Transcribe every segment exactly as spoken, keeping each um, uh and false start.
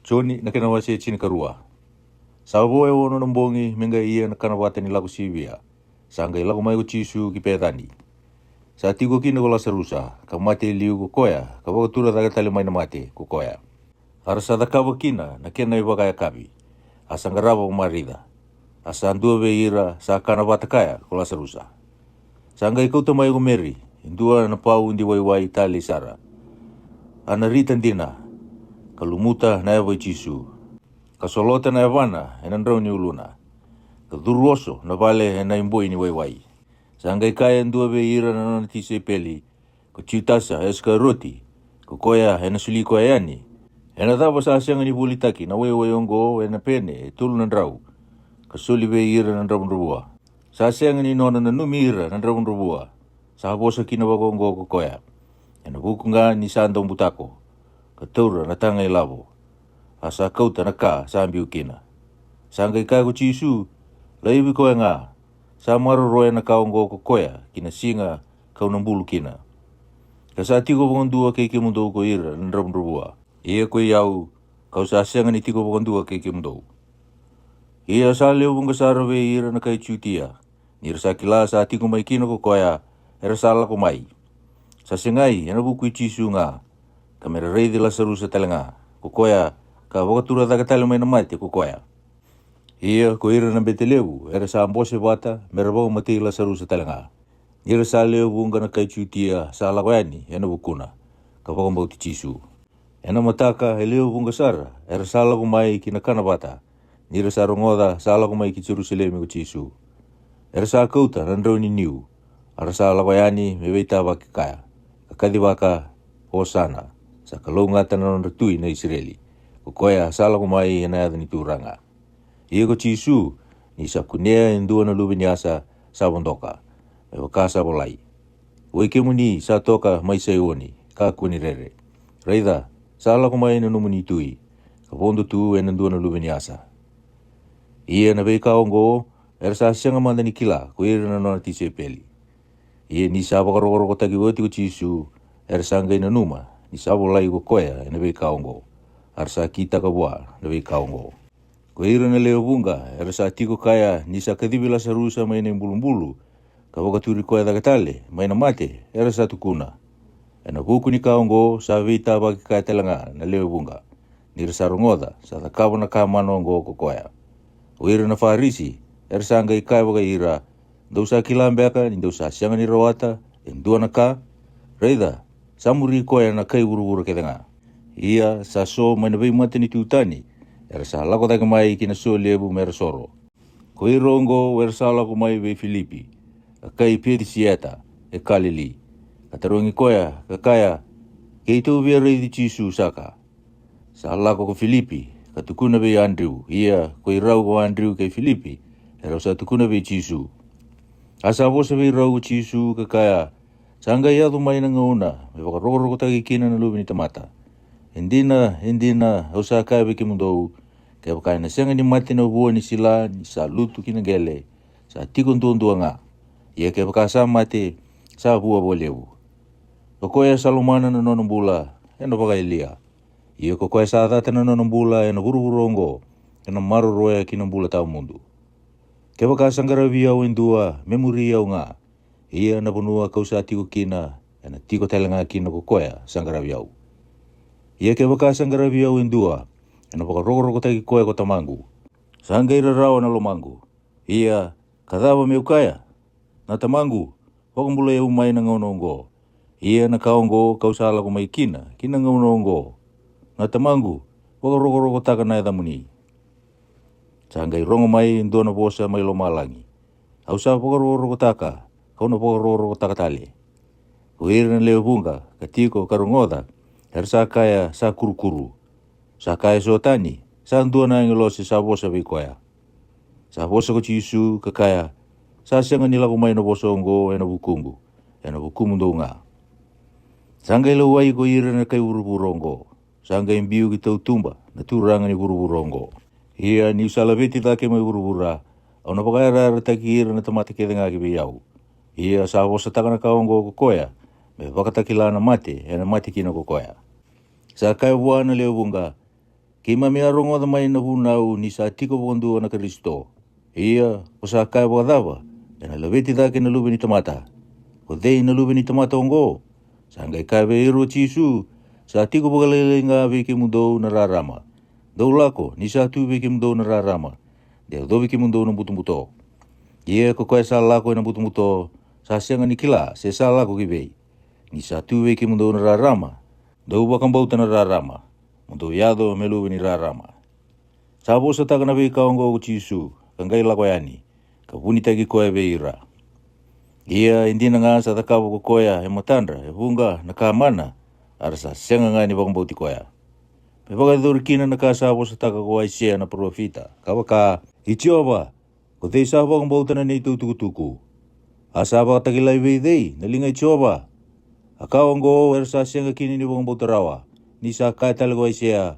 Joni na kena wase e tinikarua. Sa vo e ono na bogi me qai ia na kana vata ni Lako Sivia. Sa qai lako mai ko Jisu ki Pecani. Sa tiko kina ko Lasarusa, ka mate e liu ko koya, ka vakatura cake tale mai na mate ko koya. A ra sa cakava kina na kena ivakayakavi. A sa qarava ko Marica. A sa dua vei ira sa kana vata kaya ko Lasarusa. Sa qai kauta mai ko Meri e dua na paudi waiwai tale sara, a narita dina, ka lumuta na yava i Jisu, ka solota na yavana e na drau ni uluna, ka curu oso na vale e na iboi ni waiwai. Sa qai kaya e dua vei ira na nona tisaipeli, ko Jutasa Isikarioti, ko koya e na soli koya yani, e na cava sa sega ni volitaki na waiwai oqo e na pene e tolu na drau, ka soli vei ira na dravudravua? Sa sega ni nona nanumi ira na dravudravua. Sa vosa kina vakaoqo ko koya, e na vuku ga ni sa daubutako, ka taura na taga ilavo. A sa kauta na ka sa biu kina. Sa qai kaya ko Jisu, laivi koya ga. Sa maroroya na ka oqo ko koya ki na siga ka'u na bulu kina. Ka sa tiko vakadua kei kemudou ko ira na dravudravua, ia ko i au, ka'u sa sega ni tiko vakadua kei kemudou. Ia sa lewe vuqa sara vei ira na kai Jutia, ni ra sa kila sa tiko mai kina ko koya, era sa lako mai. Sa segai e na vuku i Jisu ga, ka me ra raici Lasarusa tale ga ko koya, ka vakatura cake tale mai na mate ko koya. Ia ko ira na bete levu era sa bose vata me ra vakamatei Lasarusa tale ga, ni ra sa lewe vuqa na kai Jutia sa lako yani e na vukuna, ka vakabauti Jisu. E na mataka e lewe vuqa sara era sa lako mai ki na kana vata, ni ra sa rogoca sa lako mai ki Jerusalemi ko Jisu. Era sa kauta na drau ni niu, a ra sa lako yani me veitavaki kaya, ka kacivaka, Osana, sa kalougata na nodra Tui na Isireli, ko koya sa lako mai e na yaca ni Turaga. Ia ko Jisu, ni sa kunea e dua na luve ni asa, sa vodoka, me vaka sa volai, oi kemuni sa toka mai Saioni, kakua ni rere. Raica, sa lako mai na nomuni Tui, ka vodo tu e na dua na luve ni asa. Ia na veika oqo era sa sega mada ni kila ko ira na nona tisaipeli. Ia ni sa vakarokorokotaki oti ko Jisu, era sa qai nanuma ni sa volai ko koya e na veika oqo, a ra sa kitaka vua na veika oqo. Ko ira na lewe vuqa era sa tiko kaya ni sa kacivi Lasarusa mai na ibulubulu, ka vakaturi koya cake tale mai na mate, era sa tukuna, e na vuku ni ka oqo sa veitavaki kaya tale ga na lewe vuqa, ni ra sa rogoca sa cakava na ka mana oqo ko koya. O ira na Farisi era sa qai kaya vakai ira, dou sa kila beka ni dou sa sega ni rawata e dua na ka? Raica, sa muri koya na kai vuravura kece ga. Ia sa so mai na veimatanitu tani era sa lako cake mai ki na so levu me ra soro. Ko ira oqo era sa lako mai vei Filipi, a kai Pecisieta, e Kalili, ka tarogi koya, ka kaya, keitou via raici Jisu saka? Sa lako ko Filipi ka tukuna vei Adriu, ia ko i rau ko Adriu kei Filipi, e rau sa tukuna vei Jisu. A sa vosa vei rau ko Jisu ka kaya, sa qai yaco mai na gauna me vakarokorokotaki kina na Luve ni tamata. E dina, e dina, au sa kaya vei kemudou, kevaka ena sega ni mate na vua ni sila ni sa lutu ki na qele, sa tiko duadua ga. Ia kevaka sa mate, sa vua vakalevu. O koya sa lomana na nona bula, ena vakayalia. Ia ko koya sa cata na nona bula ena vuravura oqo, ena maroroya ki na bula tawamudu. Kevaka sa qaravi au e dua me muri au ga, ia na vanua kau sa tiko kina, ena tiko tale ga kina ko koya sa qaravi au. Ia kevaka sa qaravi au e dua, ena vakarokorokotaki koya ko Tamaqu. Sa qai rarawa na lomaqu. Ia, ka cava meu kaya? Na Tamaqu, vakabulai au mai na gauna oqo. Ia na ka oqo kau sa lako mai kina ki na gauna oqo. Na Tamaqu, vakarokorokotaka na yacamuni. Sa qai rogo mai e dua na vosa mai lomalagi. Au sa vakarokorokotaka, kau na vakarokorokotaka tale. Ko ira na lewe vuqa ka tiko ka rogoca, era sa kaya sa kurukuru. Sa kaya so tani, sa dua na agilosi sa vosa vei koya. Sa vosa ko Jisu ka kaya, sa sega ni lako mai na vosa oqo ena vukuqu, ena vukumudou ga. Sa qai lauwai ko ira na kai vuravura oqo. Sa qai biu ki tautuba na turaga ni vuravura oqo. Ia niu sa laveti cake mai vuravura, au na vakayarayarataki ira na tamata kece ga ki vei au. Ia sa vosataka na ka oqo ko koya, me vakatakila na mate ena mate kina ko koya. Sa kaya vua na lewe vuqa, Keimami a rogoca mai na vunau ni sa tiko vakadua na Karisito. Ia, ko sa kaya vakacava, ena laveti cake na Luve ni tamata? Ko cei na Luve ni tamata oqo? Sa qai kaya vei ira o Jisu, sa tiko vakalailai ga vei kemudou na rarama. Dou lako, ni sa tu vei kemudou na rarama. De yacovi kemudou na butobuto. Ia ko koya sa lako ena butobuto, sa sega ni kila se sa lako ki vei. Ni sa tu vei kemudou na rarama, dou vakabauta na rarama, mo dou yaco me luve ni rarama. Sa vosataka na veika oqo ko Jisu, ka qai lako yani, ka vunitaki koya vei ira. Ia e dina ga sa cakava ko koya e matadra e vuqa na ka mana, a ra sa sega ga ni vakabauti koya. Me vakayacori kina na ka sa vosataka ko Aisea na parofita, ka vaka, I Jiova, ko cei sa vakabauta na neitou tukutuku? A sa vakatakilai vei cei na liga i Jiova? A ka oqo era sa sega kina ni vakabauta rawa, ni sa kaya tale ko Aisea,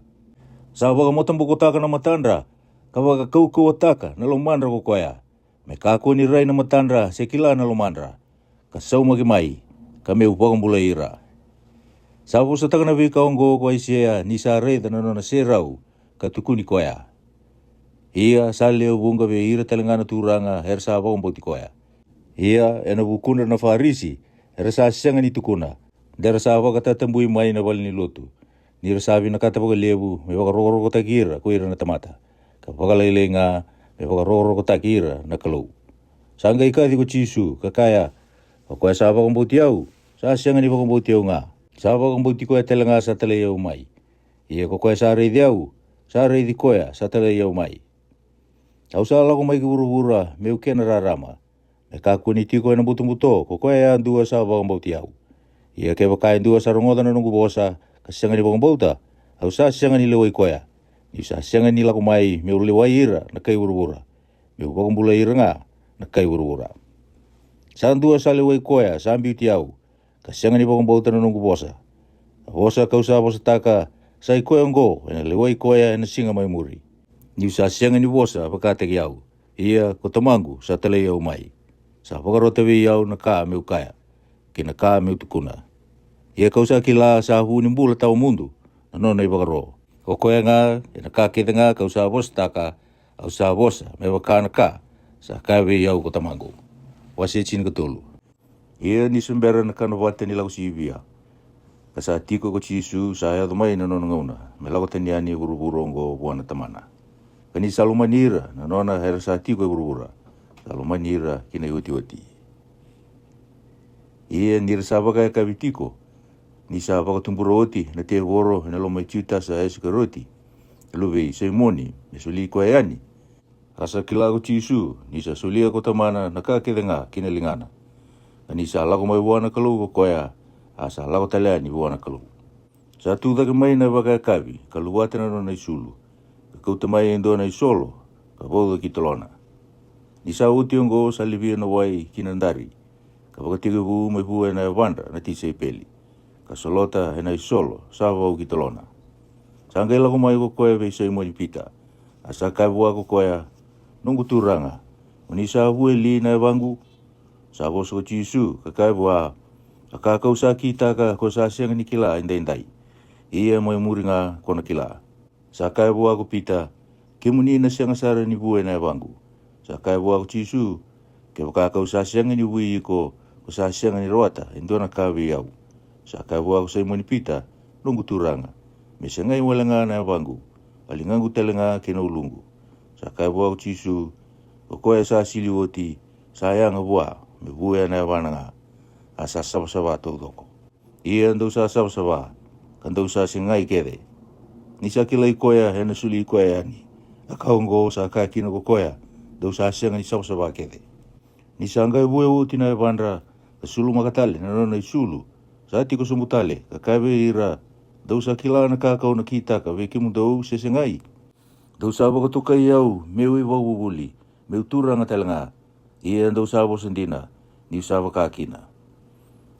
sa vakamatabokotaka na matadra, ka vakakaukauwataka na lomadra ko koya, me kakua ni rai na matadra se kila na lomadra, ka saumaki mai, ka meu vakabulai ira. Sa vosataka na veika oqo ko Aisea ni sa raica na nona serau, ka tukuni koya. Ia sa lewe vuqa vei ira tale ga na turaga era sa vakabauti koya. Ia ena vukudra na Farisi era sa sega ni tukuna, de ra sa vakatatabui mai na valenilotu, ni ra sa vinakata vakalevu me vakarokorokotaki ira ko ira na tamata, ka vakalailai ga me vakarokorokotaki ira na Kalou. Sa qai kaci ko Jisu, ka kaya, O koya sa vakabauti au, sa sega ni vakabauti au ga, sa vakabauti koya tale ga sa talai au mai. Ia ko koya sa raici au, sa raici koya sa talai au mai. Au sa lako mai ki vuravura meu kena rarama, me kakua ni tiko ena butobuto ko koya yadua sa vakabauti au. Ia kevaka e dua sa rogoca na noqu vosa, ka sega ni vakabauta, au sa sega ni lewai koya, niu sa sega ni lako mai meu lewai ira na kai vuravura, meu vakabulai ira ga na kai vuravura. Sa dua sa lewai koya sa biuti au, ka sega ni vakabauta na noqu vosa. A vosa kau sa vosataka, sa i koya oqo ena lewai koya ena siga mai muri. Niu sa sega ni vosa vakataki au, ia ko Tamaqu sa talai au mai. Sa vakarota vei au na ka meu kaya, kei na ka meu tukuna. Ia kau sa kila sa vu ni bula tawa mudu na nona ivakaro. O koya ga, ena ka kece ga kau sa vosataka, au sa vosa me vaka na ka sa kaya vei au ko Tamaqu. Wase tinikatolu. Ia ni se bera na kana vata ni lako sivia, ka sa tiko ko Jisu, sa yaco mai na nona gauna me lako tani yani e vuravura oqo vua na Tamana. Ka ni sa lomani ira na nona era sa tiko e vuravura, sa lomani ira ki na iotioti. Ia ni ra sa vakayakavi tiko, ni sa vakatubura oti na tevoro ena loma i Jutasa Isikarioti, na luve i Saimoni, me soli koya yani. A sa kila ko Jisu ni sa solia ko Tamana na ka kece ga ki na ligana, ka ni sa lako mai vua na Kalou ko koya, a sa lako tale yani vua na Kalou. Sa tu cake mai na vakayakavi, ka luvata na nona isulu, ka kauta mai e dua na isolo, ka vauca ki tolona. Ni sa oti oqo, sa livia na wai ki na dari, ka vakatekivu me vu ena yavadra na tisaipeli, ka solota ena isolo sa vau ki tolona. Sa qai lako mai ko koya vei Saimoni Pita, a sa kaya vua ko koya, Noqu Turaga, o ni sa vu e li na yavaqu? Sa vosa ko Jisu, ka kaya vua, A ka kau sa kitaka ko sa sega ni kila edaidai, ia mai muri ga ko na kila. Sa kaya vua ko Pita, Kemuni na sega sara ni vu ena yavaqu. Sa kaya vua ko Jisu, Kevaka kau sa sega ni vui iko, ko sa sega ni rawata e dua na ka vei au. Sa kaya vua ko Saimoni Pita, Noqu Turaga, me segai wale ga na yavaqu, a ligaqu tale ga kei na uluqu. Sa kaya vua ko Jisu, Ko koya sa sili oti, sa yaga vua me vu ena yavana ga, a sa savasava taucoko. Ia dou sa savasava, ka dou sa segai kece. Ni sa kilai koya ena soli koya yani. A ka oqo sa kaya kina ko koya, Dou sa sega ni savasava kece. Ni sa qai vue oti na yavadra, ka sulumaka tale na nona isulu, sa tiko sobu tale, ka kaya vei ira, Dou sa kila na ka kau na kitaka vei kemudou se segai? Dou sa vakatokai au meu ivakavuvuli, meu turaga tale ga. Ia dou sa vosa dina, niu sa vaka kina.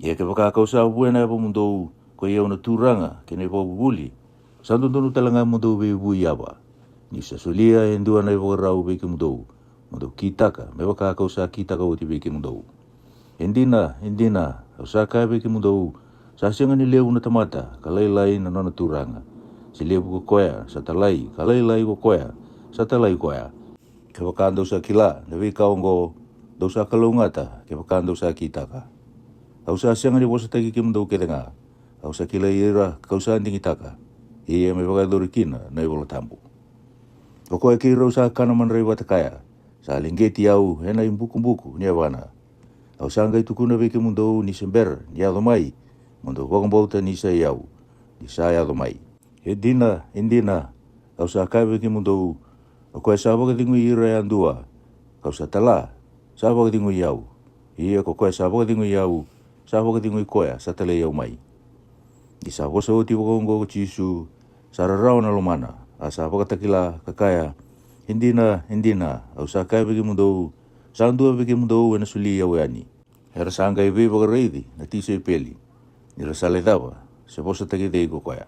Ia kevaka kau sa vu ena yavamudou, koi au na turaga kei na ivakavuvuli, sa dodonu tale ga mo dou veivui yava. Niu sa solia e dua na ivakarau vei kemudou, mo dou kitaka me vaka kau sa kitaka oti vei kemudou. E dina, e dina, au sa kaya vei kemudou, sa sega ni levu na tamata ka lailai na nona turaga. Se levu ko koya sa talai, ka lailai ko koya sa talai koya. Kevaka dou sa kila na veika oqo, dou sa kalougata kevaka dou sa kitaka. Au sa sega ni vosataki kemudou kece ga. Au sa kilai ira ka'u sa digitaka. Ia me vakayacori kina na iVola Tabu. O koya keirau sa kana madrai vata kaya, sa legeti au ena ibukubuku ni yavana. Au sa qai tukuna vei kemudou ni se bera ni yaco mai, mo dou vakabauta ni sa i au, ni sa yaco mai. E dina, e dina, au sa kaya vei kemudou, o koya sa vakacegui ira yadua, ka'u sa tala, sa vakacegui au. Ia ko koya sa vakacegui au, sa vakacegui koya sa talai au mai. Ni sa vosa oti vakaoqo ko Jisu, sa rarawa na lomana, a sa vakatakila ka kaya, e dina, e dina, au sa kaya vei kemudou, sa dua vei kemudou ena soli au yani. Era sa qai veivakaraici na tisaipeli, ni ra sa lai cava, se vosataki cei ko koya.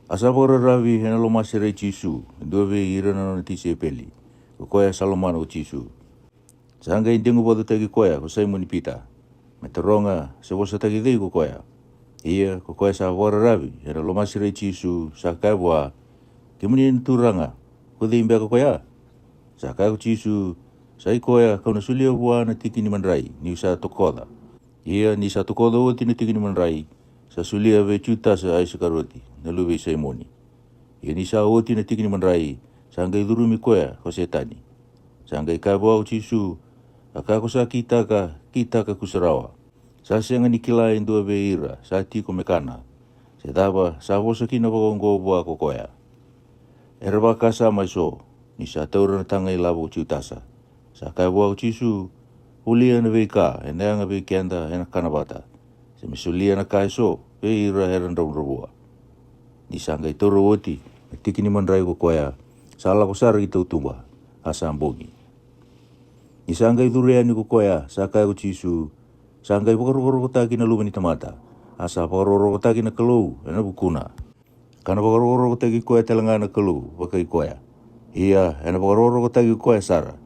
A sa vakararavi ena lomasere i Jisu e dua vei ira na nona tisaipeli, ko koya sa lomana ko Jisu. Sa qai dequvacotaki koya ko Saimoni Pita, me taroga se vosataki cei ko koya. Ia ko koya sa vakararavi ena lomasere i Jisu sa kaya vua, kemuni na Turaga, ko cei beka koya? Sa kaya ko Jisu, sa i koya ka'u na solia vua na tiki ni madrai ni'u sa tokoca. Ia ni sa tokoca oti na tiki ni madrai, sa solia vei Jutasa a Isakaroti, na luve i Saimoni. Ia ni sa oti na tiki ni madrai, sa qai curumi koya ko Setani. Sa qai kaya vua ko Jisu, a ka ko sa kitaka, kitaka kusarawa. Sa sega ni kila e dua vei ira sa tiko me kana, se cava sa vosa kina vakaoqo vua ko koya. Era vakasama eso, ni sa taura na taga ilavo ko Jutasa. Sa kaya vua ko Jisu, volia na veika ena yaga vei keda ena kana vata, se me solia na ka eso vei ira era dravudravua. Ni sa qai taura oti na tiki ni madrai ko koya, sa lako sara ki tautuba, a sa bogi. Ni sa qai curu yani ko koya, sa kaya ko Jisu, sa qai vakarokorokotaki na Luve ni tamata, a sa vakarokorokotaki na Kalou ena vukuna. Ka na vakarokorokotaki koya tale ga na Kalou vakai koya. Ia ena vakarokorokotaki koya sara.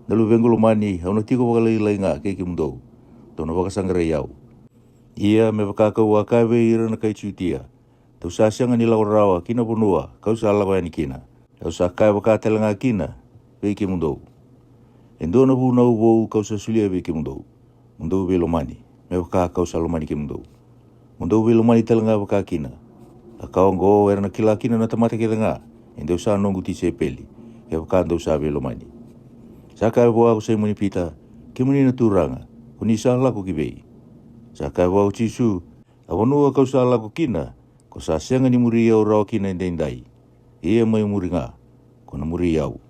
Na luvequ lomani, au na tiko vakalailai ga kei kemudou, dou na vakasaqarai au. Ia me vaka ka'u a kaya vei ira na kai Jutia, dou sa sega ni lako rawa ki na vanua ka'u sa lako yani kina, au sa kaya vaka tale ga kina vei kemudou. E dua na vunau vou ka'u sa solia vei kemudou. Mo dou veilomani, me vaka ka'u sa lomani kemudou. Mo dou veilomani tale ga vaka kina. A ka oqo era na kila kina na tamata kece ga, ni dou sa noqu tisaipeli, kevaka dou sa veilomani. Sa kaya vua ko Saimoni Pita, kemuni na Turaga, ko ni sa lako ki vei? Sa kaya vua ko Jisu, a vanua ka'u sa lako kina, ko sa sega ni muri au rawa kina edaidai, ia mai muri ga, ko na muri au.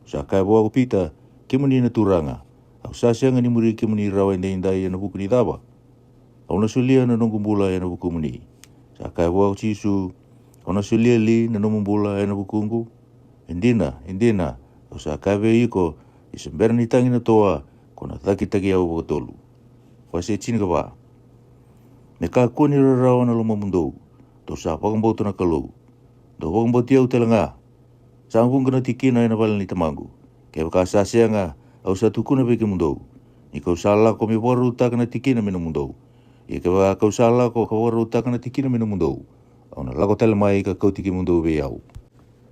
Sa kaya vua ko Pita, kemuni na Turaga, au sa sega ni muri kemuni rawa edaidai ena vuku ni cava? Au na solia na noqu bula ena vukumuni. Sa kaya vua ko Jisu, au na solia li na nomu bula ena vukuqu? E dina, e dina, au sa kaya vei iko, ni se bera ni tagi na toa, ko na cakitaki au vakatolu. Wase tinikava. Me kakua ni rarawa na lomamudou, dou sa vakabauta na Kalou, dou vakabauti au tale ga. Sa vuqa na tikina ena vale ni tamaqu. Kevaka sa sega, au sa tukuna vei kemudou, ni ka'u sa lako me vakarautaka na tikina me nomudou. Ia kevaka ka'u sa lako ka vakarautaka na tikina me nomudou, au na lako tale mai ka kauti kemudou vei au,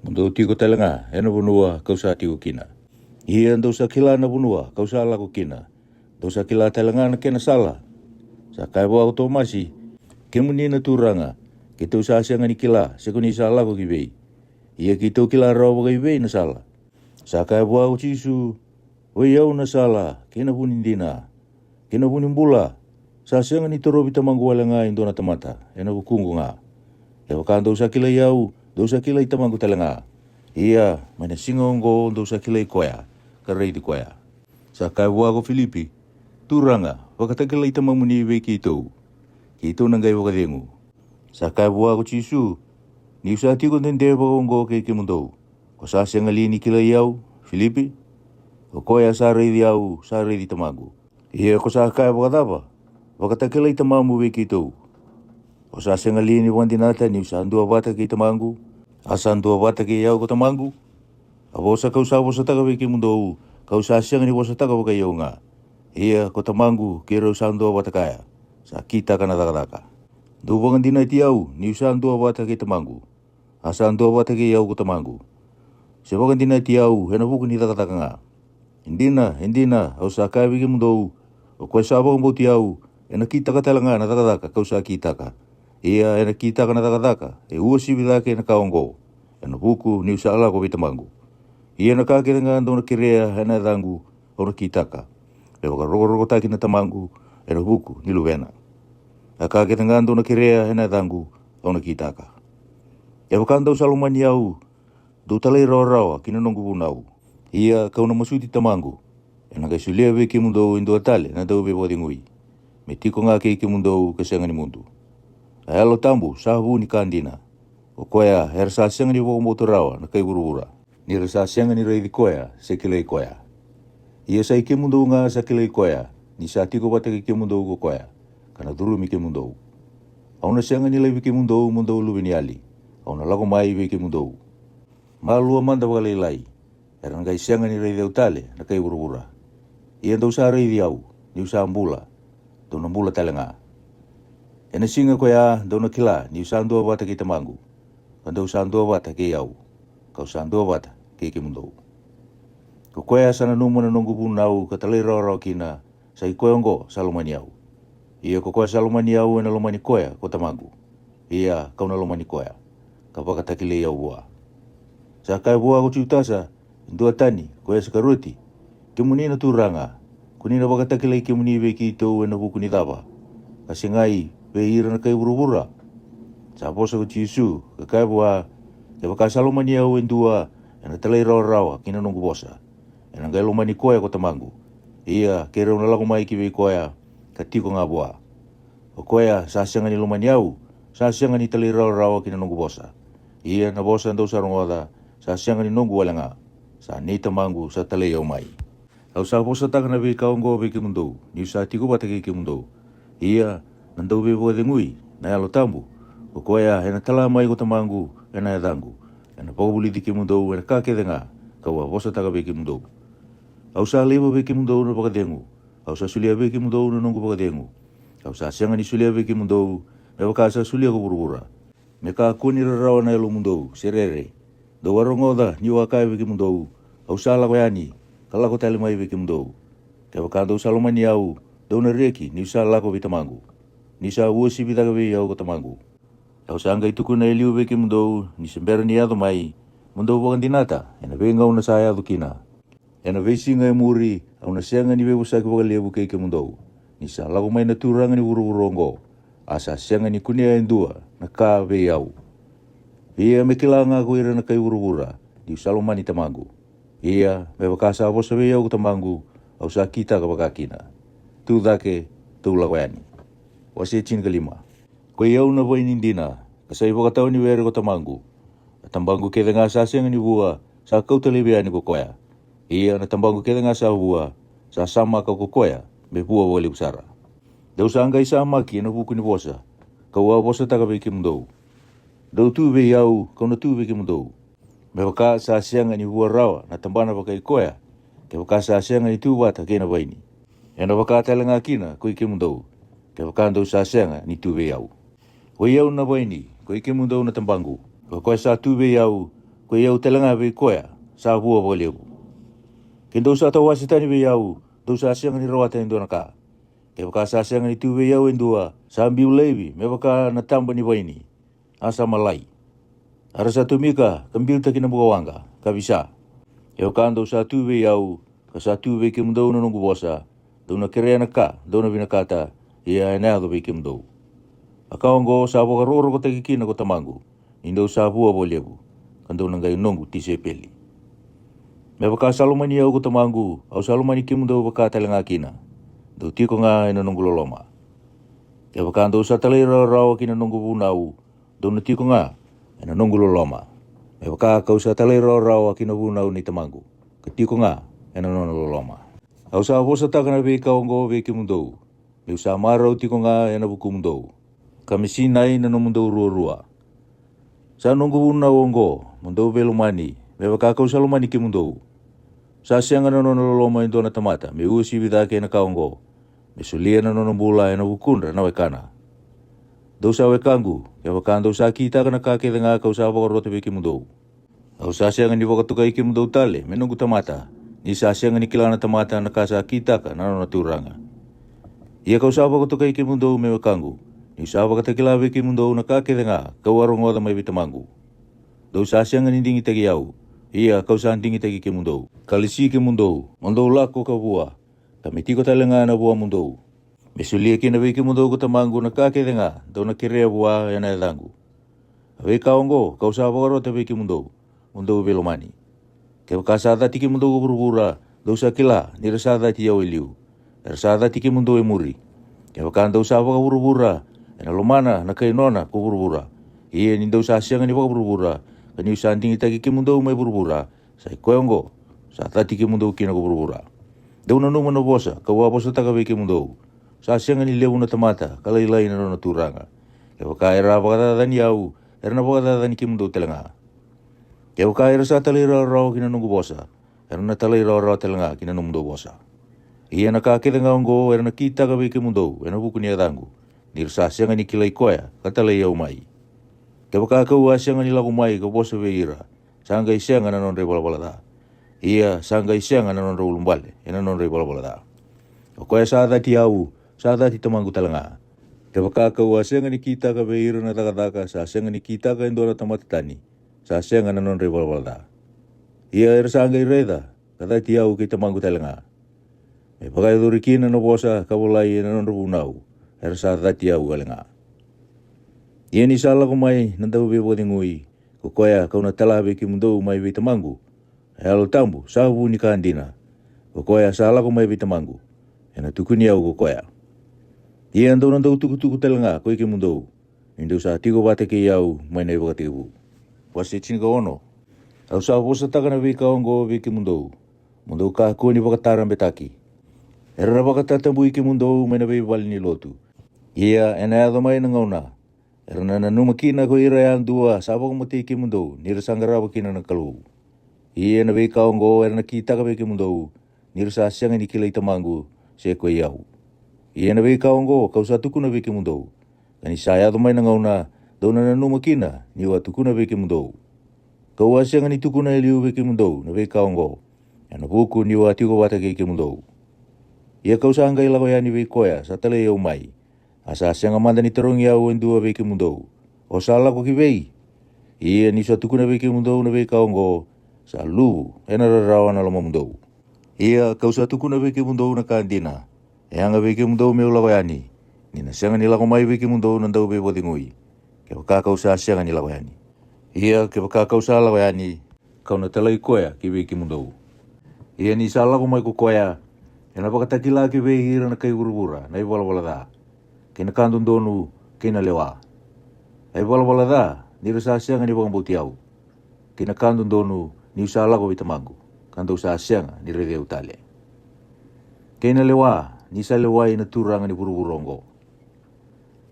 mo dou tiko tale ga ena vanua ka'u sa tiko kina. Ia dou sa kila na vanua ka'u sa lako kina, dou sa kila tale ga na kena sala. Sa kaya vua ko Tomasi, kemuni na Turaga, keitou sa sega ni kila se ko ni sa lako ki vei, ia keitou kila rawa vakaivei na sala? Sa kaya vua ko Jisu, oi au na sala kei na vu ni dina kei na vu ni bula. Sa sega ni torovi tamaqu wale ga e dua na tamata ena vukuqu ga. Kevaka dou sa kilai au, dou sa kilai tamaqu tale ga. Ia mai na siga oqo dou sa kilai koya, ka raici koya. Sa kaya vua ko Filipi, Turaga, vakatakilai tamamuni vei keitou, keitou na qai vakacegu. Sa kaya vua ko Jisu, ni'u sa tiko dede vakaoqo kei kemudou, ko sa sega li ni kilai au, Filipi? Ko koya sa raici au sa raici tamaqu. Ia ko sa kaya vakacava, vakatakilai tamamu vei keitou? Ko sa sega li ni vakadinata ni'u sa dua vata kei tamaqu, a sa dua vata kei au ko tamaqu? A vosa ka'u sa vosataka vei kemudou, ka'u sa sega ni vosataka vakai au ga. Ia ko tamaqu keirau sa dua vata kaya, sa kitaka na cakacaka. Dou vakadinati au ni'u sa dua vata kei tamaqu. a sa dua vata kei au ko Tamaqu. Se vakadinati au ena vuku ni cakacaka ga. E dina, e dina, au sa kaya vei kemudou, o koya sa vakabauti au, ena kitaka tale ga na cakacaka ka'u sa kitaka. Ia ena kitaka na cakacaka e uasivi cake ena ka oqo, ena vuku ni'u sa lako vei Tamaqu. Ia na ka kece ga dou na kerea ena yacaqu, au na kitaka, me vakarokorokotaki na Tamaqu ena vuku ni Luvena. A ka kece ga dou na kerea ena yacaqu, au na kitaka. Kevaka dou sa lomani au, dou talairawarawa ki na noqu vunau. Ia ka'u na masuti Tamaqu, ena qai solia vei kemudou e dua tale na dauveivakacegui, me tiko ga kei kemudou ka sega ni mudu. A Yalo Tabu sa vu ni ka dina. O koya era sa sega ni vakabauta rawa na kai vuravura, ni ra sa sega ni raici koya se kilai koya. Ia sa i kemudou ga sa kilai koya, ni sa tiko vata kei kemudou ko koya, ka na curumi kemudou. Au na sega ni laivi kemudou mo dou luveniyali. Au na lako mai vei kemudou. Malua mada vakalailai, era na qai sega ni raici au tale na kai vuravura. Ia dou sa raici au, ni'u sa bula, dou na bula tale ga. Ena siga koya dou na kila ni'u sa dua vata kei Tamaqu, ka dou sa dua vata kei au, ka'u sa dua vata kei kemudou. Ko koya sa nanuma na noqu vunau ka talairawarawa kina, sa i koya oqo sa lomani au. Ia ko koya sa lomani au ena lomani koya ko Tamaqu. Ia ka'u na lomani koya, ka vakatakilai au vua. Sa kaya vua ko Jutasa, e dua tani, ko Isikarioti, kemuni na Turaga, ko ni na vakatakilai kemuni vei keitou ena vuku ni cava? Ka segai vei ira na kai vuravura? Sa vosa ko Jisu, ka kaya vua, kevaka sa lomani au e dua, ena talairawarawa ki na noqu vosa. Ena qai lomani koya ko Tamaqu. Ia keirau na lako mai ki vei koya, ka tiko ga vua. O koya sa sega ni lomani au, sa sega ni talairawarawa ki na noqu vosa. Ia na vosa dou sa rogoca, sa sega ni noqu wale ga, sa nei Tamaqu sa talai au mai. Au sa vosataka na veika oqo vei kemudou, ni'u sa tiko vata kei kemudou. Ia na dauveivakacegui, na Yalo Tabu, ko koya ena tala mai ko Tamaqu ena yacaqu, ena vakavulici kemudou ena ka kece ga ka'u a vosataka vei kemudou. Au sa laiva vei kemudou na vakacegu, au sa solia vei kemudou na noqu vakacegu. Au sa sega ni solia vei kemudou me vaka sa solia ko vuravura. Me kakua ni rarawa na yalomudou se rere. Dou a rogoca ni'u a kaya vei kemudou, au sa lako yani, ka lako tale mai vei kemudou. Kevaka dou sa lomani au, dou na reki ni'u sa lako vei Tamaqu. Ni sa uasivi cake vei au ko Tamaqu. Au sa qai tukuna e liu vei kemudou, ni se bera ni yaco mai, mo dou vakadinata ena veigauna sa yaco kina. Ena veisiga e muri, au na sega ni veivosaki vakalevu kei kemudou, ni sa lako mai na Turaga ni vuravura oqo, a sa sega ni kunea e dua na ka vei au. Ia me kila ga ko ira na kai vuravura, ni'u sa lomani Tamaqu. Ia me vaka sa vosa vei au ko Tamaqu, au sa kitaka vaka kina. Tu cake, tou lako yani. Wase tinikalima. Ko i au na vaini dina, ka sa ivakatawa ni were ko Tamaqu. Na tabaqu kece ga sa sega ni vua, sa kauta laivi yani ko koya. Ia na tabaqu kece ga sa vua, sa samaka ko koya, me vua vakalevu sara. Dou sa qai samaki ena vuku ni vosa, ka'u a vosataka vei kemudou. Dou tu vei au, ka'u na tu vei kemudou. Me vaka sa sega ni vua rawa na tabana vakai koya, kevaka sa sega ni tu vata kei na vaini. Ena vaka tale ga kina ko i kemudou, kevaka dou sa sega ni tu vei au. Ko i au na vaini, ko i kemudou na tabaqu. Ko koya sa tu vei au, ko i au tale ga vei koya, sa vua vakalevu. Ke dou sa tawase tani vei au, dou sa sega ni rawata e dua na ka. Kevaka sa sega ni tu vei au e dua, sa biu laivi me vaka na taba ni vaini, a sa malai. A ra sa tomika ka biuta ki na bukawaqa, ka visa. Kevaka dou sa tu vei au, ka sa tu vei kemudou na noqu vosa, dou na kerea na ka dou na vinakata, ia ena yaco vei kemudou. A ka oqo sa vakarokorokotaki kina ko Tamaqu, ni dou sa vua vakalevu, ka dou na qai noqu tisaipeli. Me vaka sa lomani au ko Tamaqu, au sa lomani kemudou vaka tale ga kina. Dou tiko ga ena noqu loloma. Kevaka dou sa talairawarawa ki na noqu vunau, dou na tiko ga ena noqu loloma. Me vaka ka'u sa talairawarawa ki na vunau nei Tamaqu, ka tiko ga ena nona loloma. Au sa vosataka na veika oqo vei kemudou, me'u sa marau tiko ga ena vukumudou, ka me sinai na nomudou ruarua. Sa noqu vunau oqo, mo dou veilomani, me vaka ka'u sa lomani kemudou. Sa sega na nona loloma e dua na tamata me uasivi cake ena ka oqo, me solia na nona bula ena vukudra na wekana. Dou sa wekaqu, kevaka dou sa kitaka na ka kece ga ka'u sa vakarota vei kemudou. Au sa sega ni vakatokai kemudou tale me noqu tamata, ni sa sega ni kila na tamata na ka sa kitaka na nona turaga. Ia ka'u sa vakatokai kemudou me wekaqu, ni'u sa vakatakila vei kemudou na ka kece ga ka'u a rogoca mai vei tamaqu. Dou sa sega ni digitaki au, ia ka'u sa digitaki kemudou, ka lesi kemudou mo dou lako ka vua, ka me tiko tale ga na vuamudou, me solia kina vei kemudou ko tamaqu na ka kece ga dou na kerea vua e na yacaqu. A veika oqo ka'u sa vakarota vei kemudou, mo dou veilomani. Kevaka sa cati kemudou ko vuravura, dou sa kila ni ra sa cati au e liu, era sa cati kemudou e muri. Kevaka dou sa vakavuravura, e na lomana na kai nona ko vuravura. Ia ni dou sa sega ni vakavuravura, ka ni'u sa digitaki kemudou mai vuravura, sa i koya oqo sa cati kemudou kina ko vuravura. Dou nanuma na vosa ka'u a vosataka vei kemudou. Sa sega ni levu na tamata ka lailai na nona turaga. Kevaka era a vakacacani au, era na vakacacani kemudou tale ga. Kevaka era sa talairawarawa ki na noqu vosa, era na talairawarawa tale ga ki na nomudou vosa. Ia na ka kece ga oqo era na kitaka vei kemudou e na vuku ni yacaqu, ni ra sa sega ni kilai koya ka talai au mai. Kevaka ka'u a sega ni lako mai ka vosa vei ira, sa qai sega na nodra i valavala ca. Ia sa qai sega na nodra ulubale e na nodra i valavala ca. O koya sa cati au, sa cati tamaqu tale ga. Kevaka ka'u a sega ni kitaka vei ira na cakacaka sa sega ni kitaka e dua na tamata tani, sa sega na nodra i valavala ca. Ia era sa qai raica ka cati au kei tamaqu tale ga. Me vakayacori kina na vosa ka volai e na nodra vunau, era sa cati au wale ga. Ia ni sa lako mai na dauveivakacegui, ko koya ka'u na tala vei kemudou mai vei tamaqu, a Yalo Tabu sa vu ni ka dina. Ko koya sa lako mai vei tamaqu, e na tukuni au ko koya. Ia dou na dau tukutuku tale ga ko i kemudou, ni dou sa tiko vata kei au mai na i vakatekivu. Wase tinikaono. Au sa vosataka na veika oqo vei kemudou, mo dou kakua ni vakatarabetaki. Era na vakatatabui kemudou mai na veivale ni lotu. Ia e na yaco mai na gauna, era na nanuma kina ko ira yadua sa vakamatei kemudou ni ra sa qarava kina na Kalou. Ia na veika oqo era na kitaka vei kemudou, ni ra sa sega ni kilai tamaqu, se ko i au. Ia na veika oqo ka'u sa tukuna vei kemudou, ka ni sa yaco mai na gauna, dou na nanuma kina ni'u a tukuna vei kemudou. Ka'u a sega ni tukuna e liu vei kemudou na veika oqo, e na vuku ni'u a tiko vata kei kemudou. Ia ka'u sa qai lako yani vei koya sa talai au mai, a sa sega mada ni tarogi au e dua vei kemudou, o sa lako ki vei? Ia ni'u sa tukuna vei kemudou na veika oqo, sa luvu e na rarawa na lomamudou. Ia ka'u sa tukuna vei kemudou na ka dina, e yaga vei kemudou me'u lako yani, ni na sega ni lako mai vei kemudou na dauveivakacegui, kevaka ka'u sa sega ni lako yani. Ia kevaka ka'u sa lako yani, ka'u na talai koya ki vei kemudou. Ia ni sa lako mai ko koya, e na vakatakila ki vei ira na kai vuravura na i valavala ca, kei na ka dodonu, kei na lewa. A i valavala ca, ni ra sa sega ni vakabauti au, kei na ka dodonu, ni'u sa lako vei tamaqu, ka dou sa sega ni raici au tale, kei na lewa, ni sa lewai na turaga ni vuravura oqo.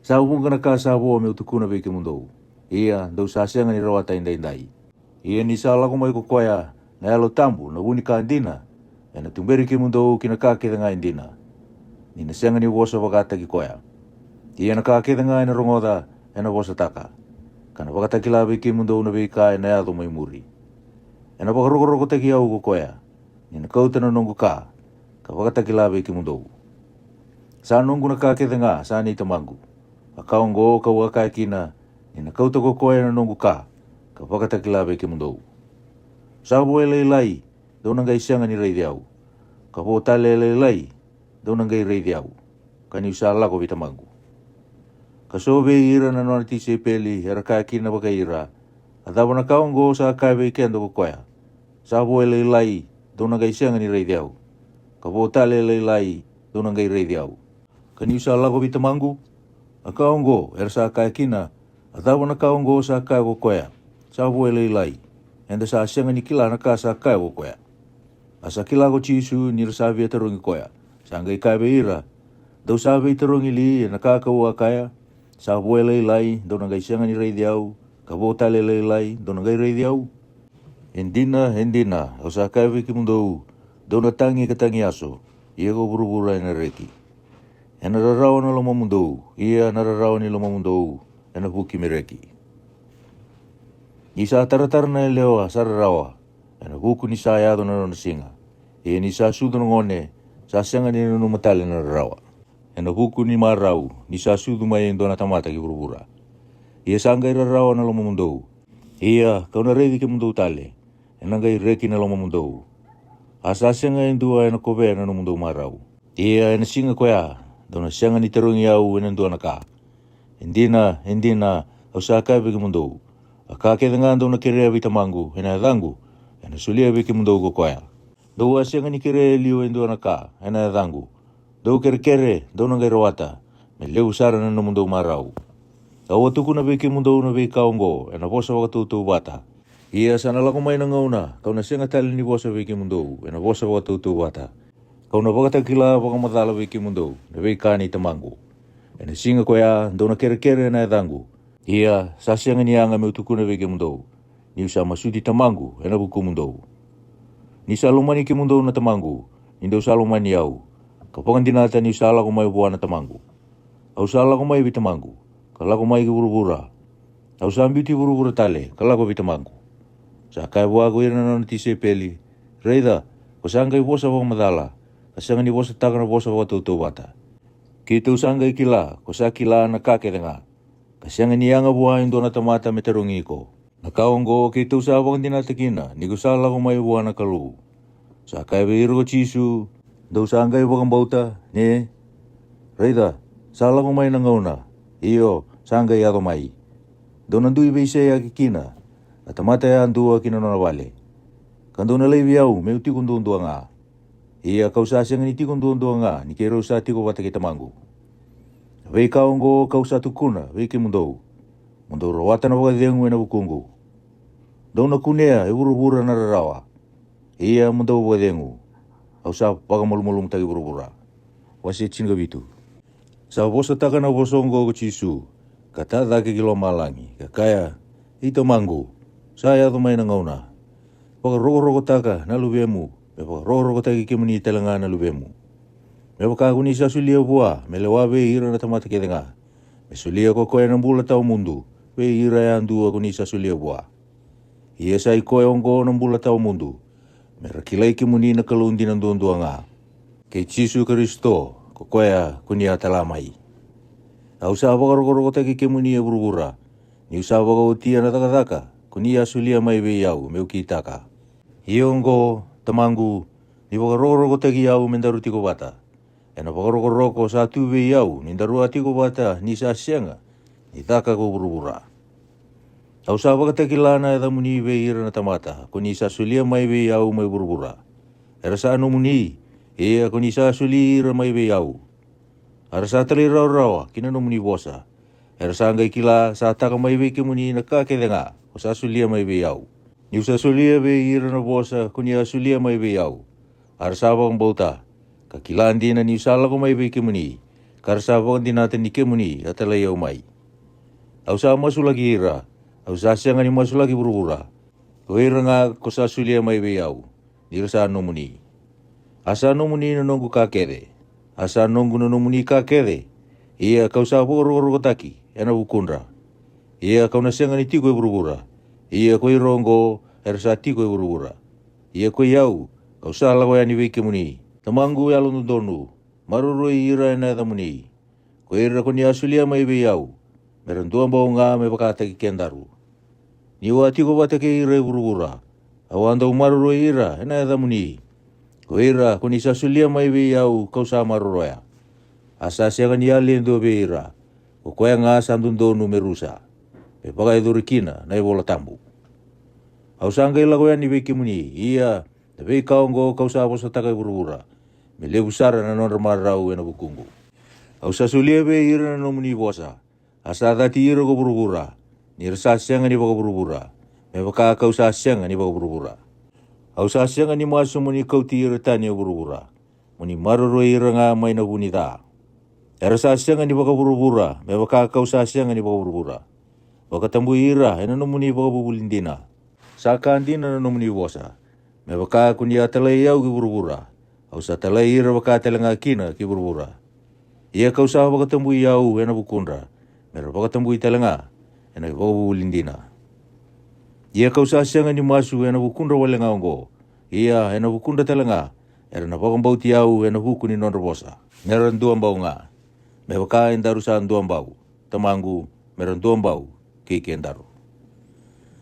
Sa vuqa na ka sa vo me'u tukuna vei kemudou, ia dou sa sega ni rawata edaidai. Ia ni sa lako mai ko koya, na Yalo Tabu na vu ni ka dina, e na tuberi kemudou ki na ka kece ga e dina, ni na sega ni vosa vakataki koya. Ia na ka kece ga e na rogoca, e na vosataka, ka na vakatakila vei kemudou na veika e na yaco mai muri. E na vakarokorokotaki au ko koya, ni na kauta na noqu ka, ka vakatakila vei kemudou. Sa noqu na ka kece ga sa nei tamaqu. A ka oqo ka'u a kaya kina, ni na kauta ko koya na noqu ka, ka vakatakila vei kemudou. Sa vo e lailai, dou na qai sega ni raici au. Ka vo tale e lailai, dou na qai raici au, ka ni'u sa lako vei tamaqu. Ka so vei ira na nona tisaipeli era kaya kina vakai ira, a cava na ka oqo sa kaya vei keda ko koya, sa vo e lailai, dou na qai sega ni raici au. Ka vo tale e lailai, dou na qai raici au, ka ni'u sa lako vei tamaqu? A ka oqo era sa kaya kina, a cava na ka oqo sa kaya ko koya, sa vo e lailai, eda sa sega ni kila na ka sa kaya ko koya. A sa kila ko Jisu ni ra sa via tarogi koya, sa qai kaya vei ira, dou sa veitarogi li e na ka ka'u a kaya, sa vo e lailai, dou na qai sega ni raici au, ka vo tale e lailai, dou na qai raici au? E dina, e dina, au sa kaya vei kemudou, dou na tagi ka tagi yaso, ia ko vuravura e na reki. Ena rarawa na lomamudou, ia na rarawa ni lomamudou ena vuki me reki. Ni sa taratara na yalewa sa rarawa, ena vuku ni sa yaco na nona siga. Ia ni sa sucu na gone, sa sega ni nanuma tale na rarawa, ena vuku ni marau ni sa sucu mai e dua na tamata ki vuravura. Ia sa qai rarawa na lomamudou, ia ka'u na raici kemudou tale, ena qai reki na lomamudou. A sa sega e dua ena kovea na nomudou marau. Ia ena siga koya, dou na sega ni tarogi au ena dua na ka. E dina, e dina, au sa kaya vei kemudou, a ka kece ga dou na kerea vei tamaqu ena yacaqu, ena solia vei kemudou ko koya. Dou a sega ni kerea e liu e dua na ka ena yacaqu. Dou kerekere, dou na qai rawata, me levu sara na nomudou marau. Au a tukuna vei kemudou na veika oqo ena vosa vakatautauvata. Ia sa na lako mai na gauna ka'u na sega tale ni vosa vei kemudou ena vosa vakatautauvata. Ka'u na vakatakila vakamacala vei kemudou na veika nei tamaqu. Ena siga koya dou na kerekere ena yacaqu. Ia sa sega ni yaga me'u tukuna vei kemudou, ni'u sa masuti tamaqu ena vukumudou. Ni sa lomani kemudou na tamaqu, ni dou sa lomani au, ka vakadinata ni'u sa lako mai vua na tamaqu. Au sa lako mai vei tamaqu, ka lako mai ki vuravura. Au sa biuti vuravura tale ka lako vei tamaqu. Sa kaya vua ko ira na nona tisaipeli, raica, ko sa qai vosa vakamacala, ka sega ni vosataka na vosa vakatautauvata. Keitou sa qai kila ko sa kila na ka kece ga, ka sega ni yaga vua e dua na tamata me tarogi iko. Na ka oqo keitou sa vakadinata kina ni ko sa lako mai vua na Kalou. Sa kaya vei ira ko Jisu, dou sa qai vakabauta, ne? Raica, sa lako mai na gauna, io, sa qai yaco mai, dou na dui veiseyaki kina na tamata yadua ki na nona vale. Ka dou na laivi au me'u tiko duadua ga. Ia ka'u sa sega ni tiko duadua ga ni keirau sa tiko vata kei tamaqu. Na veika oqo ka'u sa tukuna vei kemudou, mo dou rawata na vakacegu ena vukuqu. Dou na kunea e vuravura na rarawa, ia mo dou vakacegu, au sa vakamalumalumutaki vuravura. Wase tinikavitu. Sa vosataka na vosa oqo ko Jisu, ka ta cake ki lomalagi, ka kaya, i tamaqu, sa yaco mai na gauna. Vakarokorokotaka na luvemu, me vakarokorokotaki kemuni tale ga na luvemu. Me vaka ko ni sa solia vua me lewa vei ira na tamata kece ga, me solia ko koya na bula tawa mudu vei ira yadua ko ni sa solia vua. Ia sa i koya oqo na bula tawa mudu, me ra kilai kemuni na Kalou dina duadua ga, kei Jisu Karisito ko koya ko ni a tala mai. Au sa vakarokorokotaki kemuni e vuravura, ni'u sa vakaotia na cakacaka ko ni a solia mai vei au me'u kitaka. Ia oqo, tamaqu, ni vakarokorokotaki au me daru tiko vata. Ena vakarokoroko sa tu vei au ni daru a tiko vata ni sa sega ni caka ko vuravura. Au sa vakatakila na yacamuni vei ira na tamata ko ni sa solia mai vei au mai vuravura. Era sa nomuni, ia ko ni sa soli ira mai vei au. A ra sa talairawarawa ki na nomuni vosa. Era sa qai kila sa taka mai vei kemuni na ka kece ga ko sa solia mai vei au. Ni'u sa solia vei ira na vosa ko ni a solia mai vei au, a ra sa vakabauta, ka kila dina ni'u sa lako mai vei kemuni, ka ra sa vakadinata ni kemuni a talai au mai. Au sa masulaki ira, au sa sega ni masulaki vuravura. Ko ira ga ko sa solia mai vei au, ni ra sa nomuni. A sa nomuni na noqu ka kece, a sa noqu na nomuni ka kece. Ia ka'u sa vakarokorokotaki ena vukudra. Ia ka'u na sega ni tiko e vuravura, ia ko ira oqo era sa tiko e vuravura. Ia ko i au, ka'u sa lako yani vei kemuni. Tamaqu yalododonu, maroroi ira ena yacamuni. Ko ira ko ni a solia mai vei au, me ra dua bau ga me vakataki kedaru. Ni'u a tiko vata kei ira e vuravura, au a dau maroroi ira ena yacamuni. Ko ira ko ni sa solia mai vei au ka'u sa maroroya. A sa sega ni yali e dua vei ira, ko koya ga sa dodonu me rusa, me vakayacori kina na iVola Tabu. Au sa qai lako yani vei kemuni, ia na veika oqo ka'u sa vosataka e vuravura, me levu sara na nodra marau ena vukuqu. Au sa solia vei ira na nomuni vosa, a sa cati ira ko vuravura, ni ra sa sega ni vakavuravura, me vaka ka'u sa sega ni vakavuravura. Au sa sega ni masu mo ni kauti ira tani e vuravura, mo ni maroroi ira ga mai na vu ni ca. Era sa sega ni vakavuravura, me vaka ka'u sa sega ni vakavuravura. Vakatabui ira ena nomuni vakavuvuli dina. Sa ka dina na nomuni vosa. Me vaka ko ni a talai au ki vuravura, au sa talai ira vaka tale ga kina ki vuravura. Ia ka'u sa vakatabui au e na vukudra, me ra vakatabui tale ga e na ivakavuvuli dina. Ia ka'u sa sega ni masu e na vukudra wale ga oqo, ia e na vukudra tale ga era na vakabauti au e na vuku ni nodra vosa, me ra dua bau ga, me vaka e daru sa dua bau, Tamaqu, me ra dua bau kei kedaru.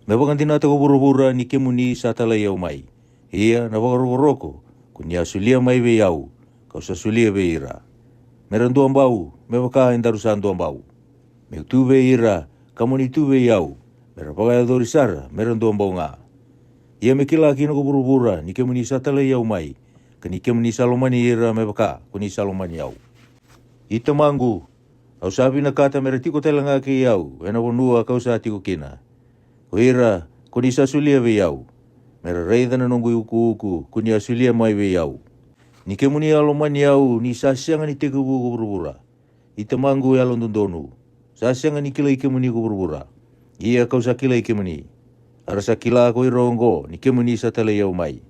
Me vakadinata ko vuravura ni kemuni sa talai au mai, ia na vakarokoroko ko ni a solia mai vei au, ka'u sa solia vei ira, me ra dua bau, me vaka e daru sa dua bau. Me'u tu vei ira, ka mo ni tu vei au, me ra vakayacori sara me ra dua bau ga. Ia me kila kina ko vuravura ni kemuni sa talai au mai, ka ni kemuni sa lomani ira me vaka ko ni sa lomani au. I Tamaqu, au sa vinakata me ra tiko tale ga kei au e na vanua ka'u sa tiko kina, ko ira ko ni sa solia vei au, me ra raica na noqu iukuuku ko ni a solia mai vei au. Ni kemuni a lomani au ni sa sega ni tekivu ko vuravura, i Tamaqu yalododonu, sa sega ni kilai kemuni ko vuravura, ia ka'u sa kilai kemuni. A ra sa kila ko ira oqo ni kemuni sa talai au mai.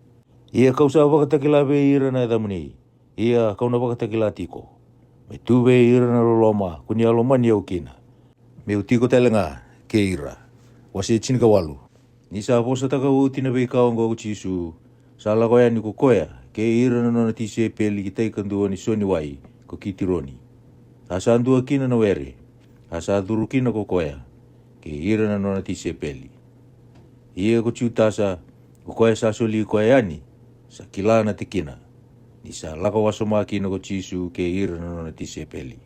Ia ka'u sa vakatakila vei ira na yacamuni, ia ka'u na vakatakila tiko, me tu vei ira na loloma ko ni a lomani au kina, me'u tiko tale ga kei ira. Wase tinikawalu. Ni sa vosataka oti na veika oqo ko Jisu, sa lako yani ko koya kei ira na nona tisaipeli ki tai kadua ni soniwai ko Kitironi. A sa dua kina na were, a sa curu kina ko koya kei ira na nona tisaipeli. Ia ko Jutasa, ko koya sa soli koya yani, sa kila na tikina, ni sa lako wasoma kina ko Jisu kei ira na nona tisaipeli.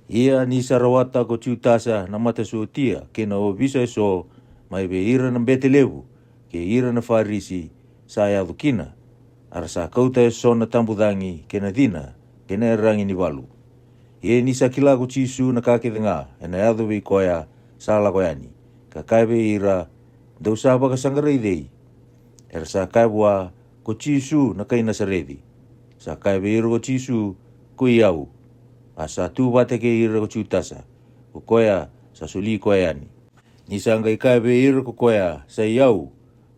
Ia ni sa rawata ko Jutasa na matasotia kei na ovisa eso mai vei ira na bete levu kei ira na Farisi, sa yaco kina, a ra sa kauta eso na tabucagi kei na cina kei na yaragi ni valu. Ia ni sa kila ko Jisu na ka kece ga e na yaco vei koya, sa lako yani, ka kaya vei ira, dou sa vakasaqarai cei? Era sa kaya vua, ko Jisu na kai Nasareci. Sa kaya vei ira ko Jisu, koi au. A sa tu vata kei ira ko Jutasa, ko koya sa soli koya yani. Ni sa qai kaya vei ira ko koya, sai au,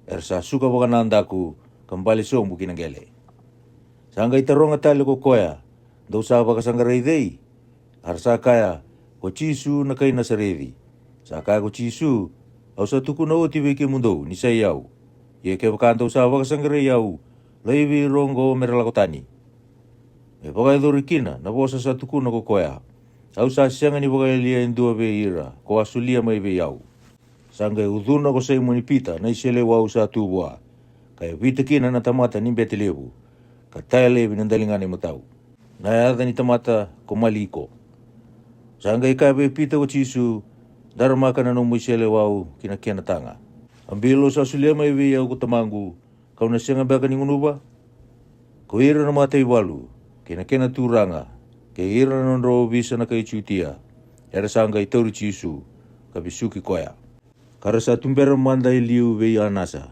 era sa suka vakanadaku, ka bale sobu ki na qele. Sa qai taroga tale ko koya, dou sa vakasaqarai cei? A ra sa kaya, ko Jisu na kai Nasareci. Sa kaya ko Jisu, au sa tukuna oti vei kemudou ni sai au. Ia kevaka dou sa vakasaqarai au, laivi ira oqo me ra lako tani, me vakayacori kina na vosa sa tukuna ko koya, au sa sega ni vakayalia e dua vei ira ko a solia mai vei au. Sa qai ucuna ko Saimoni Pita na iseleiwau sa tu vua, ka yavita kina na tamata ni bete levu, ka taya laivi na daligana imatau, na yaca ni tamata ko Maliko. Sa qai kaya vei Pita ko Jisu, daramaka na nomu iseleiwau ki na kena taga. A bilo sa solia mai vei au ko Tamaqu, ka'u na sega beka ni gunuva? Ko ira na mataivalu, kei na kena turaga, kei ira na nodra ovisa na kai Jutia, era sa qai tauri Jisu, ka vesuki koya. Ka ra sa tubera mada e liu vei Anasa,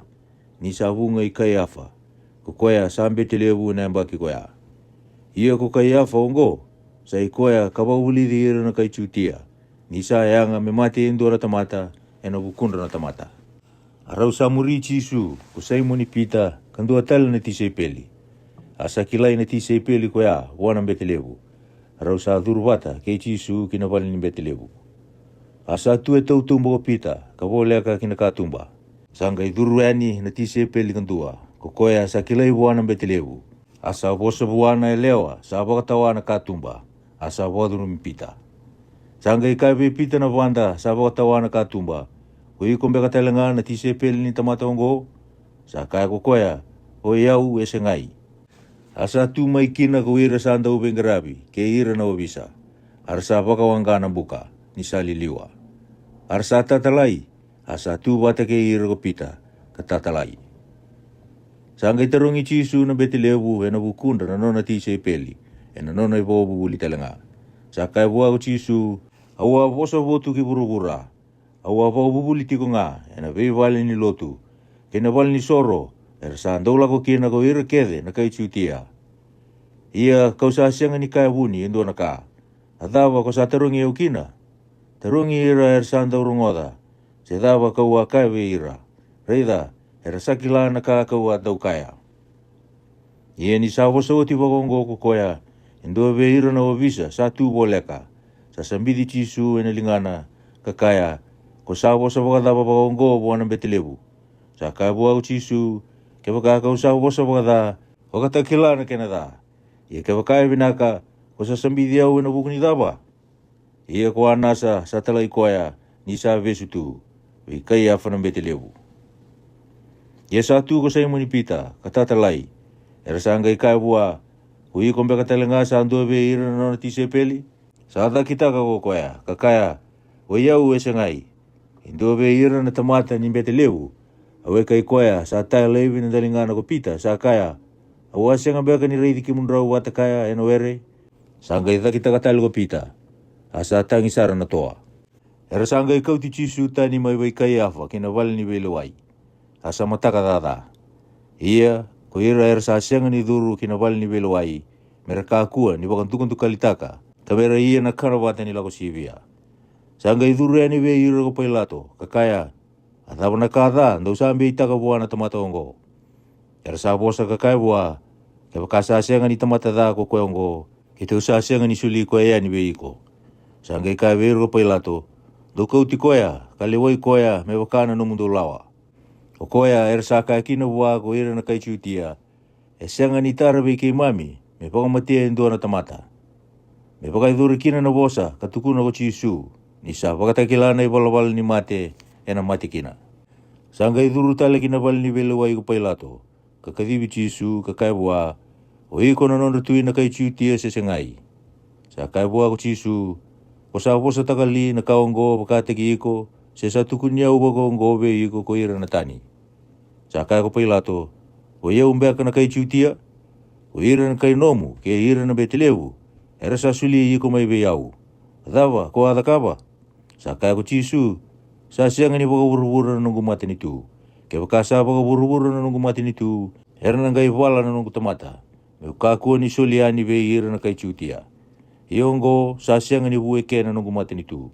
ni sa vuqa i Kaiafa, ko koya sa bete levu na yabaki koya. Ia ko Kaiafa oqo, sa i koya ka vakavulici ira na kai Jutia, ni sa yaga me mate e dua na tamata e na vukudra na tamata. A rau sa muri Jisu ko Saimoni Pita ka dua tale na tisaipeli. A sa kilai na tisaipeli koya vua na bete levu. A rau sa curu vata kei Jisu ki na vale ni bete levu. A sa tu e tautuba ko Pita ka voleka ki na katuba. Sa qai curu yani na tisaipeli kadua, ko koya sa kilai vua na bete levu. A sa vosa vua na yalewa sa vakatawa na katuba, a sa vakacurumi Pita. Sa qai kaya vei Pita na vada sa vakatawa na katuba, ko iko beka tale ga na tisaipeli ni tamata oqo? Sa kaya ko koya, oi au e segai. A sa tu mai kina ko ira sa dau veiqaravi kei ira na ovisa, a ra sa vakawaqa na buka ni sa liliwa. A ra sa tatalai, a sa tu vata kei ira ko Pita, ka tatalai. Sa qai tarogi Jisu na bete levu e na vukudra na nona tisaipeli, e na nona ivakavuvuli tale ga. Sa kaya vua ko Jisu, au a vosa votu ki vuravura, au a vakavuvuli tiko ga e na veivale ni lotu kei na vale ni soro, era sa dau lako kina ko ira kece na kai Jutia. Ia ka'u sa sega ni kaya vuni e dua na ka. A cava ko sa tarogi au kina? Tarogi ira era sa dau rogoca, se cava ka'u a kaya vei ira. Raica, era sa kila na ka ka'u a dau kaya. Ia ni sa vosa oti vakaoqo ko koya, E dua vei ira na ovisa sa tu voleka, sa sabici Jisu e na ligana, ka kaya, "Ko sa vosa vakacava vakaoqo vua na bete levu?" Sa kaya vua ko Jisu, "Kevaka ka'u sa vosa vakaca, vakatakila na kena ca. Ia kevaka e vinaka, ko sa sabici au e na vuku ni cava?" Ia ko Anasa sa talai koya ni sa vesu tu vei Kaiafa na bete levu. Ia sa tu ko Saimoni Pita ka tatalai. Era sa qai kaya vua, "Ko iko beka tale ga sa dua vei ira na nona tisaipeli?" Sa cakitaka ko koya ka kaya, "Oi au e segai. E dua vei ira na tamata ni bete levu, a wekai koya sa taya laivi na daligana ko Pita, sa kaya, 'Au a sega beka ni raici kemudrau vata kaya e na were?'" Sa qai cakitaka tale ko Pita, a sa tagi sara na toa. Era sa qai kauti Jisu tani mai vei Kaiafa ki na vale ni veilewai, a sa mataka caca. Ia ko ira era sa sega ni curu ki na vale ni veilewai, me ra kakua ni vakadukadukalitaka, ka me ra ia na kana vata ni lako sivia. Sa qai curu yani vei ira ko Pailato ka kaya, "A cava na ka ca dou sa beitaka vua na tamata oqo?" Era sa vosa ka kaya vua, "Kevaka sa sega ni tamata ca ko koya oqo, keitou sa sega ni soli koya yani vei iko." Sa qai kaya vei ira ko Pailato, "Dou kauti koya ka lewai koya me vaka na nomudou lawa." O koya era sa kaya kina vua ko ira na kai Jutia, "E sega ni tara vei keimami me vakamatea e dua na tamata. Me vakayacori kina na vosa ka tukuna ko Jisu, ni sa vakatakila na ivalavala ni mate, e na mate kina." Sa qai curu tale ki na vale ni veilewai ko Pailato, ka kacivi Jisu ka kaya vua, "O iko na nodra tui na kai Jutia se segai?" Sa kaya vua ko Jisu, "Ko sa vosataka li na ka oqo vakataki iko, se sa tukuni au vakaoqo vei iko ko ira na tani?" Sa kaya ko Pailato, "O i au beka na kai Jutia? O ira na kai nomu kei ira na bete levu, era sa soli iko mai vei au. A cava ko a cakava?" Sa kaya ko Jisu, "Sa sega ni vakavuravura na noqu matanitu. Kevaka sa vakavuravura na noqu matanitu, era na qai vala na noqu tamata, me'u kakua ni soli yani vei ira na kai Jutia. Ia oqo sa sega ni vu eke na noqu matanitu."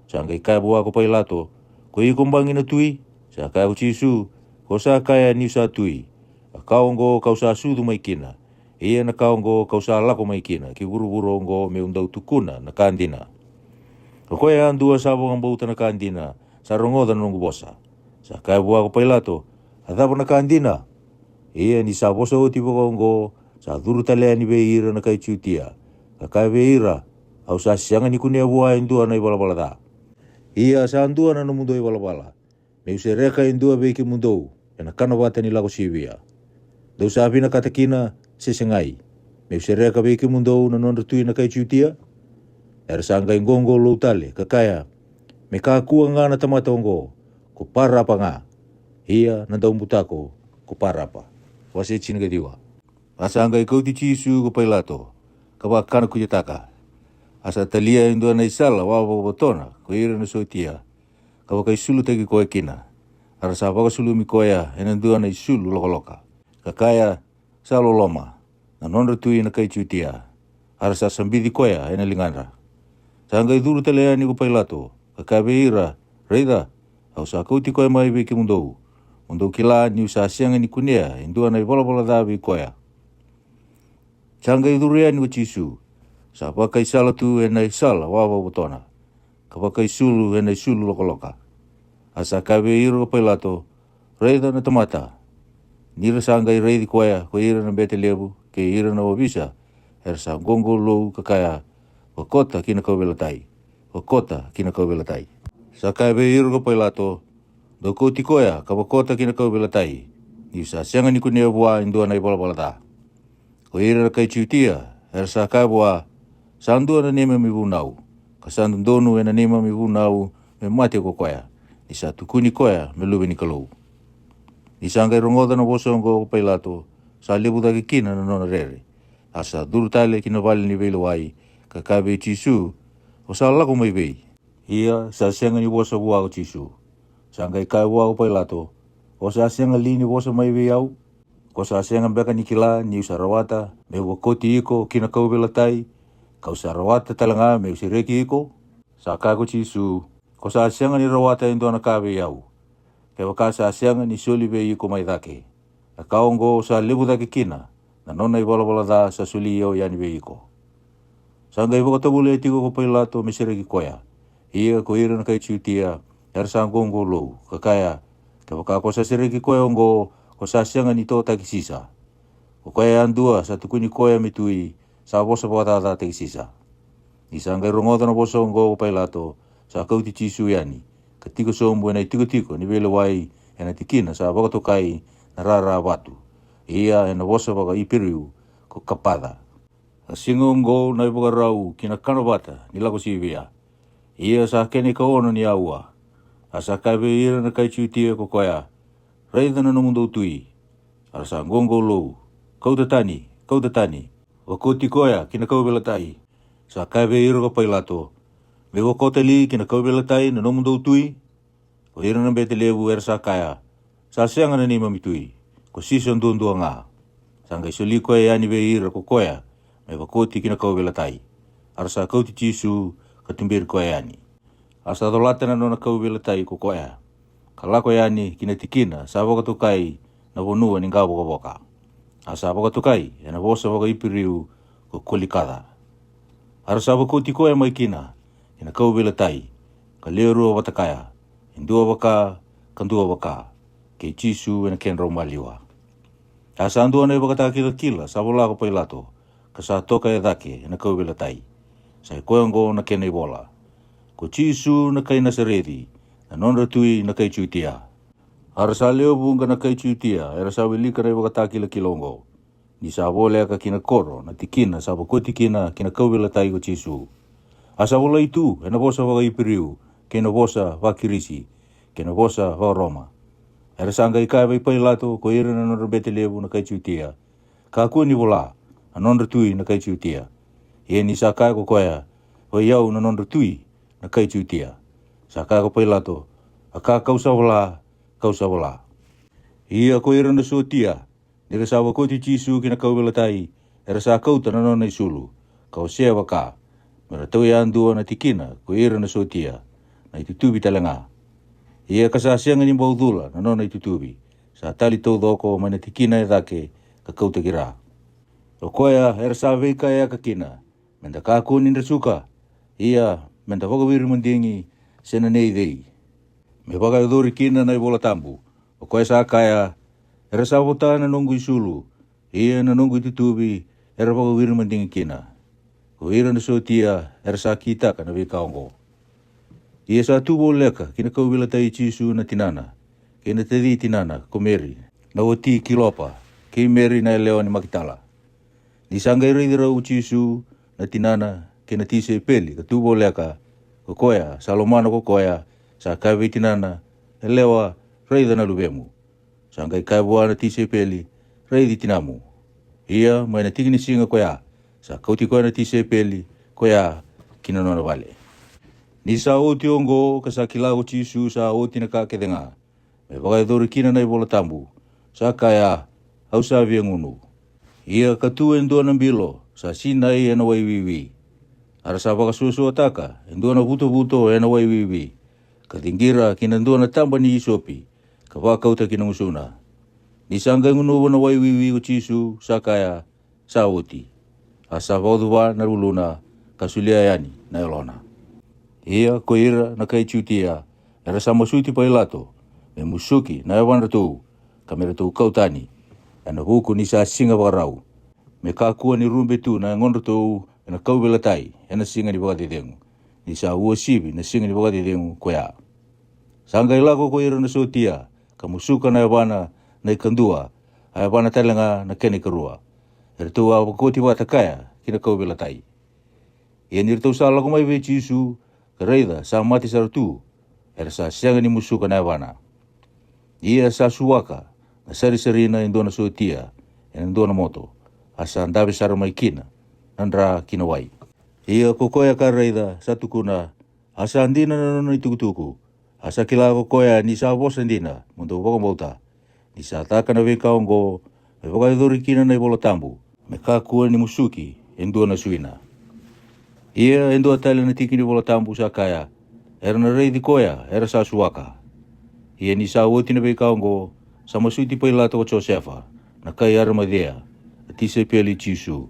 Sa qai kaya vua ko Pailato, "Ko iko bagi na tui?" Sa kaya ko Jisu, "Ko sa kaya ni'u sa tui. A ka oqo ka'u sa sucu mai kina, ia na ka oqo ka'u sa lako mai kina ki vuravura oqo me'u dau tukuna na ka dina. O koya yadua sa vakabauta na ka dina, sa rogoca na noqu vosa." Sa kaya vua ko Pailato, "A cava na ka dina?" Ia ni sa vosa oti vakaoqo, sa curu tale yani vei ira na kai Jutia, ka kaya vei ira, "Au sa sega ni kunea vua e dua na ivalavala ca. Ia sa dua na nomudou ivalavala, me'u sereka e dua vei kemudou e na kana vata ni lako sivia. Dou sa vinakata kina se segai, me'u sereka vei kemudou na nodra tui na kai Jutia?" Era sa qai qoqolou tale ka kaya, "Me kakua ga na tamata oqo, ko Parapa ga. Ia na daubutako ko Parapa." Wase tinikaciwa. A sa qai kauti Jisu ko Pailato, ka vakanakuitaka. A sa talia e dua na isala wavakavotona ko ira na sotia, ka vakaisulutaki koya kina. A ra sa vakasulumi koya e na dua na isulu lokaloka, ka kaya, "Sa loloma, na nodra tui na kai Jutia." A ra sa sabici koya e na ligadra. Sa qai curu tale yani ko Pailato, ka kaya vei ira, "Raica, au sa kauti koya mai vei kemudou. Mo dou kila ni'u sa sega ni kunea e dua na ivalavala ca vei koya." Sa qai curu yani ko Jisu, sa vakaisala tu e na isala wavakavotona, ka vakaisulu e na isulu lokaloka. A sa kaya vei ira ko Pailato, "Raica na tamata." Ni ra sa qai raici koya ko ira na bete levu kei ira na ovisa, era sa qoqolou ka kaya, "Vakota ki na kauveilatai! Vakota ki na kauveilatai!" Sa kaya vei ira ko Pailato, "Dou kauti koya ka vakota ki na kauveilatai, ni'u sa sega ni kunea vua e dua na ivalavala ca." Ko ira na kai Jutia era sa kaya vua, "Sa dua na neimami vunau, ka sa dodonu e na neimami vunau me mate ko koya, ni sa tukuni koya me Luve ni Kalou." Ni sa qai rogoca na vosa oqo ko Pailato, sa levu cake kina na nona rere. A sa curu tale ki na vale ni veilewai, ka kaya vei Jisu, "O sa lako mai vei?" Ia sa sega ni vosa vua ko Jisu. Sa qai kaya vua ko Pailato, "O sa sega li ni vosa mai vei au? Ko sa sega beka ni kila ni'u sa rawata me'u vakoti iko ki na kauveilatai, ka'u sa rawata tale ga me'u sereki iko?" Sa kaya ko Jisu, "Ko sa sega ni rawata e dua na ka vei au, kevaka sa sega ni soli vei iko mai cake. A ka oqo sa levu cake kina na nona ivalavala ca sa soli au yani vei iko." Sa qai vakatovolea tiko ko Pailato me sereki koya. Ia ko ira na kai Jutia era sa qoqolou, ka kaya, "Kevaka ko sa sereki koya oqo, ko sa sega ni totaki Sisa. Ko koya yadua sa tukuni koya me tui, sa vosa vakacacataki Sisa." Ni sa qai rogoca na vosa oqo ko Pailato, sa kauti Jisu yani, ka tiko sobu ena itikotiko ni veilewai, ena tikina sa vakatokai na rara vatu, ia ena vosa vaka-Iperiu ko Kapaca. A siga oqo na ivakarau ki na kana vata ni Lako Sivia. Ia sa kena ikaono ni aua. A sa kaya vei ira na kai Jutia ko koya, "Raica na nomudou tui." A ra sa qoqolou, "Kauta tani, kauta tani, vakoti koya ki na kauveilatai." Sa kaya vei ira ko Pailato, "Me'u vakota li ki na kauveilatai na nomudou tui?" Ko ira na bete levu era sa kaya, "Sa sega na neimami tui, ko Sisa duadua ga." Sa qai soli koya yani vei ira ko koya me vakoti ki na kauveilatai. A ra sa kauti Jisu ka tuberi koya yani. A sa colata na nona kauveilatai ko koya, ka lako yani ki na tikina sa vakatokai na vanua ni qavokavoka. A sa vakatokai ena vosa vaka-Iperiu ko Kolikaca. A ra sa vakoti koya mai kina ki na kauveilatai, ka lewe rua vata kaya, e dua vaka ka dua vaka, kei Jisu ena kedrau maliwa. A sa dua na ivakatakilakila sa vola ko Pailato, ka sa toka e cake ena kauveilatai. Sa i koya oqo na kena ivola: "Ko Jisu na kai Nasareci, na nodra tui na kai Jutia." A ra sa lewe vuqa na kai Jutia era sa wilika na ivakatakilakila oqo, ni sa voleka ki na koro na tikina sa vakoti kina ki na kauveilatai ko Jisu. A sa volai tu ena vosa vaka-Iperiu, kei na vosa vaka-Kirisi, kei na vosa vaka-Roma. Era sa qai kaya vei Pailato ko ira na nodra bete levu na kai Jutia, "Kakua ni vola, 'Na nodra tui na kai Jutia.'" Ia ni sa kaya ko koya, "Oi au na nodra tui na kai Jutia," sa kaya ko Pailato, "A ka ka'u sa vola, ka'u sa vola." Ia ko ira na sotia, ni ra sa vakoti Jisu ki na kauveilatai, era sa kauta na nona isulu, ka wasea vaka, me ra tau yadua na tikina ko ira na sotia, na itutuvi tale ga. Ia ka sa sega ni bau cula na nona itutuvi, sa tali taucoko mai na tikina e cake ka kauta ki ra. O koya era sa veikayaka kina, me da kakua ni dresuka, ia me da vakawiri madigi se na nei cei. Me vakayacori kina na iVola Tabu, o koya sa kaya, "Era sa vota na noqu isulu, ia na noqu itutuvi era vakawiri madigi kina." Ko ira na sotia era sa kitaka na veika oqo. Ia sa tu voleka ki na kauveilatai i Jisu na tinana, kei na taci tinana ko Meri na wati Kilopa, kei Meri na yalewa ni Makitala. Ni sa qai raici rau o Jisu na tinana kei na tisaipeli ka tu voleka, ko koya sa lomana ko koya, sa kaya vei tinana, "Yalewa, raica na luvemu." Sa qai kaya vua na tisaipeli, "Raici tinamu." Ia mai na tiki ni siga koya, sa kauti koya na tisaipeli koya ki na nona vale. Ni sa oti oqo ka sa kila ko Jisu sa oti na ka kece ga, me vakayacori kina na iVola Tabu, sa kaya, "Au sa via gunu." Ia ka tu e dua na bilo sa sinai ena wai wiwi. A ra sa vakasuasuataka e dua na vutovuto ena wai wiwi, ka ciqira ki na dua na taba ni isopi, ka vakauta ki na gusuna. Ni sa qai gunuva na wai wiwi ko Jisu, sa kaya, "Sa oti." A sa vakacuva na uluna, ka solia yani na yalona. Ia ko ira na kai Jutia era sa masuti Pailato me musuki na yavadratou, ka me ratou kau tani, ena vuku ni sa siga vakarau, me kakua ni rube tu na yagodratou ena kauveilatai ena siga ni vakacecegu, ni sa uasivi na siga ni vakacecegu koya. Sa qai lako ko ira na sotia ka musuka na yavana na ikadua, a yavana tale ga na kena ikarua. Eratou a vakoti vata kaya ki na kauveilatai. Ia ni ratou sa lako mai vei Jisu, ka raica sa mate sara tu, era sa sega ni musuka na yavana. Ia sa suaka na sarisarina e dua na sotia ena dua na moto, a sa dave sara mai kina na dra ki na wai. Ia ko koya ka raica sa tukuna, a sa dina na nona itukutuku. A sa kila ko koya ni sa vosa dina, "Mo dou vakabauta." Ni sa caka na veika oqo, me vakayacori kina na iVola Tabu, me kakua ni musuki e dua na suina. Ia e dua tale na tiki ni Vola Tabu sa kaya, "Era na raici koya era sa suaka." Ia ni sa oti na veika oqo, sa masuti Pailato ko Josefa, na kai Arimatea, na tisaipeli i Jisu.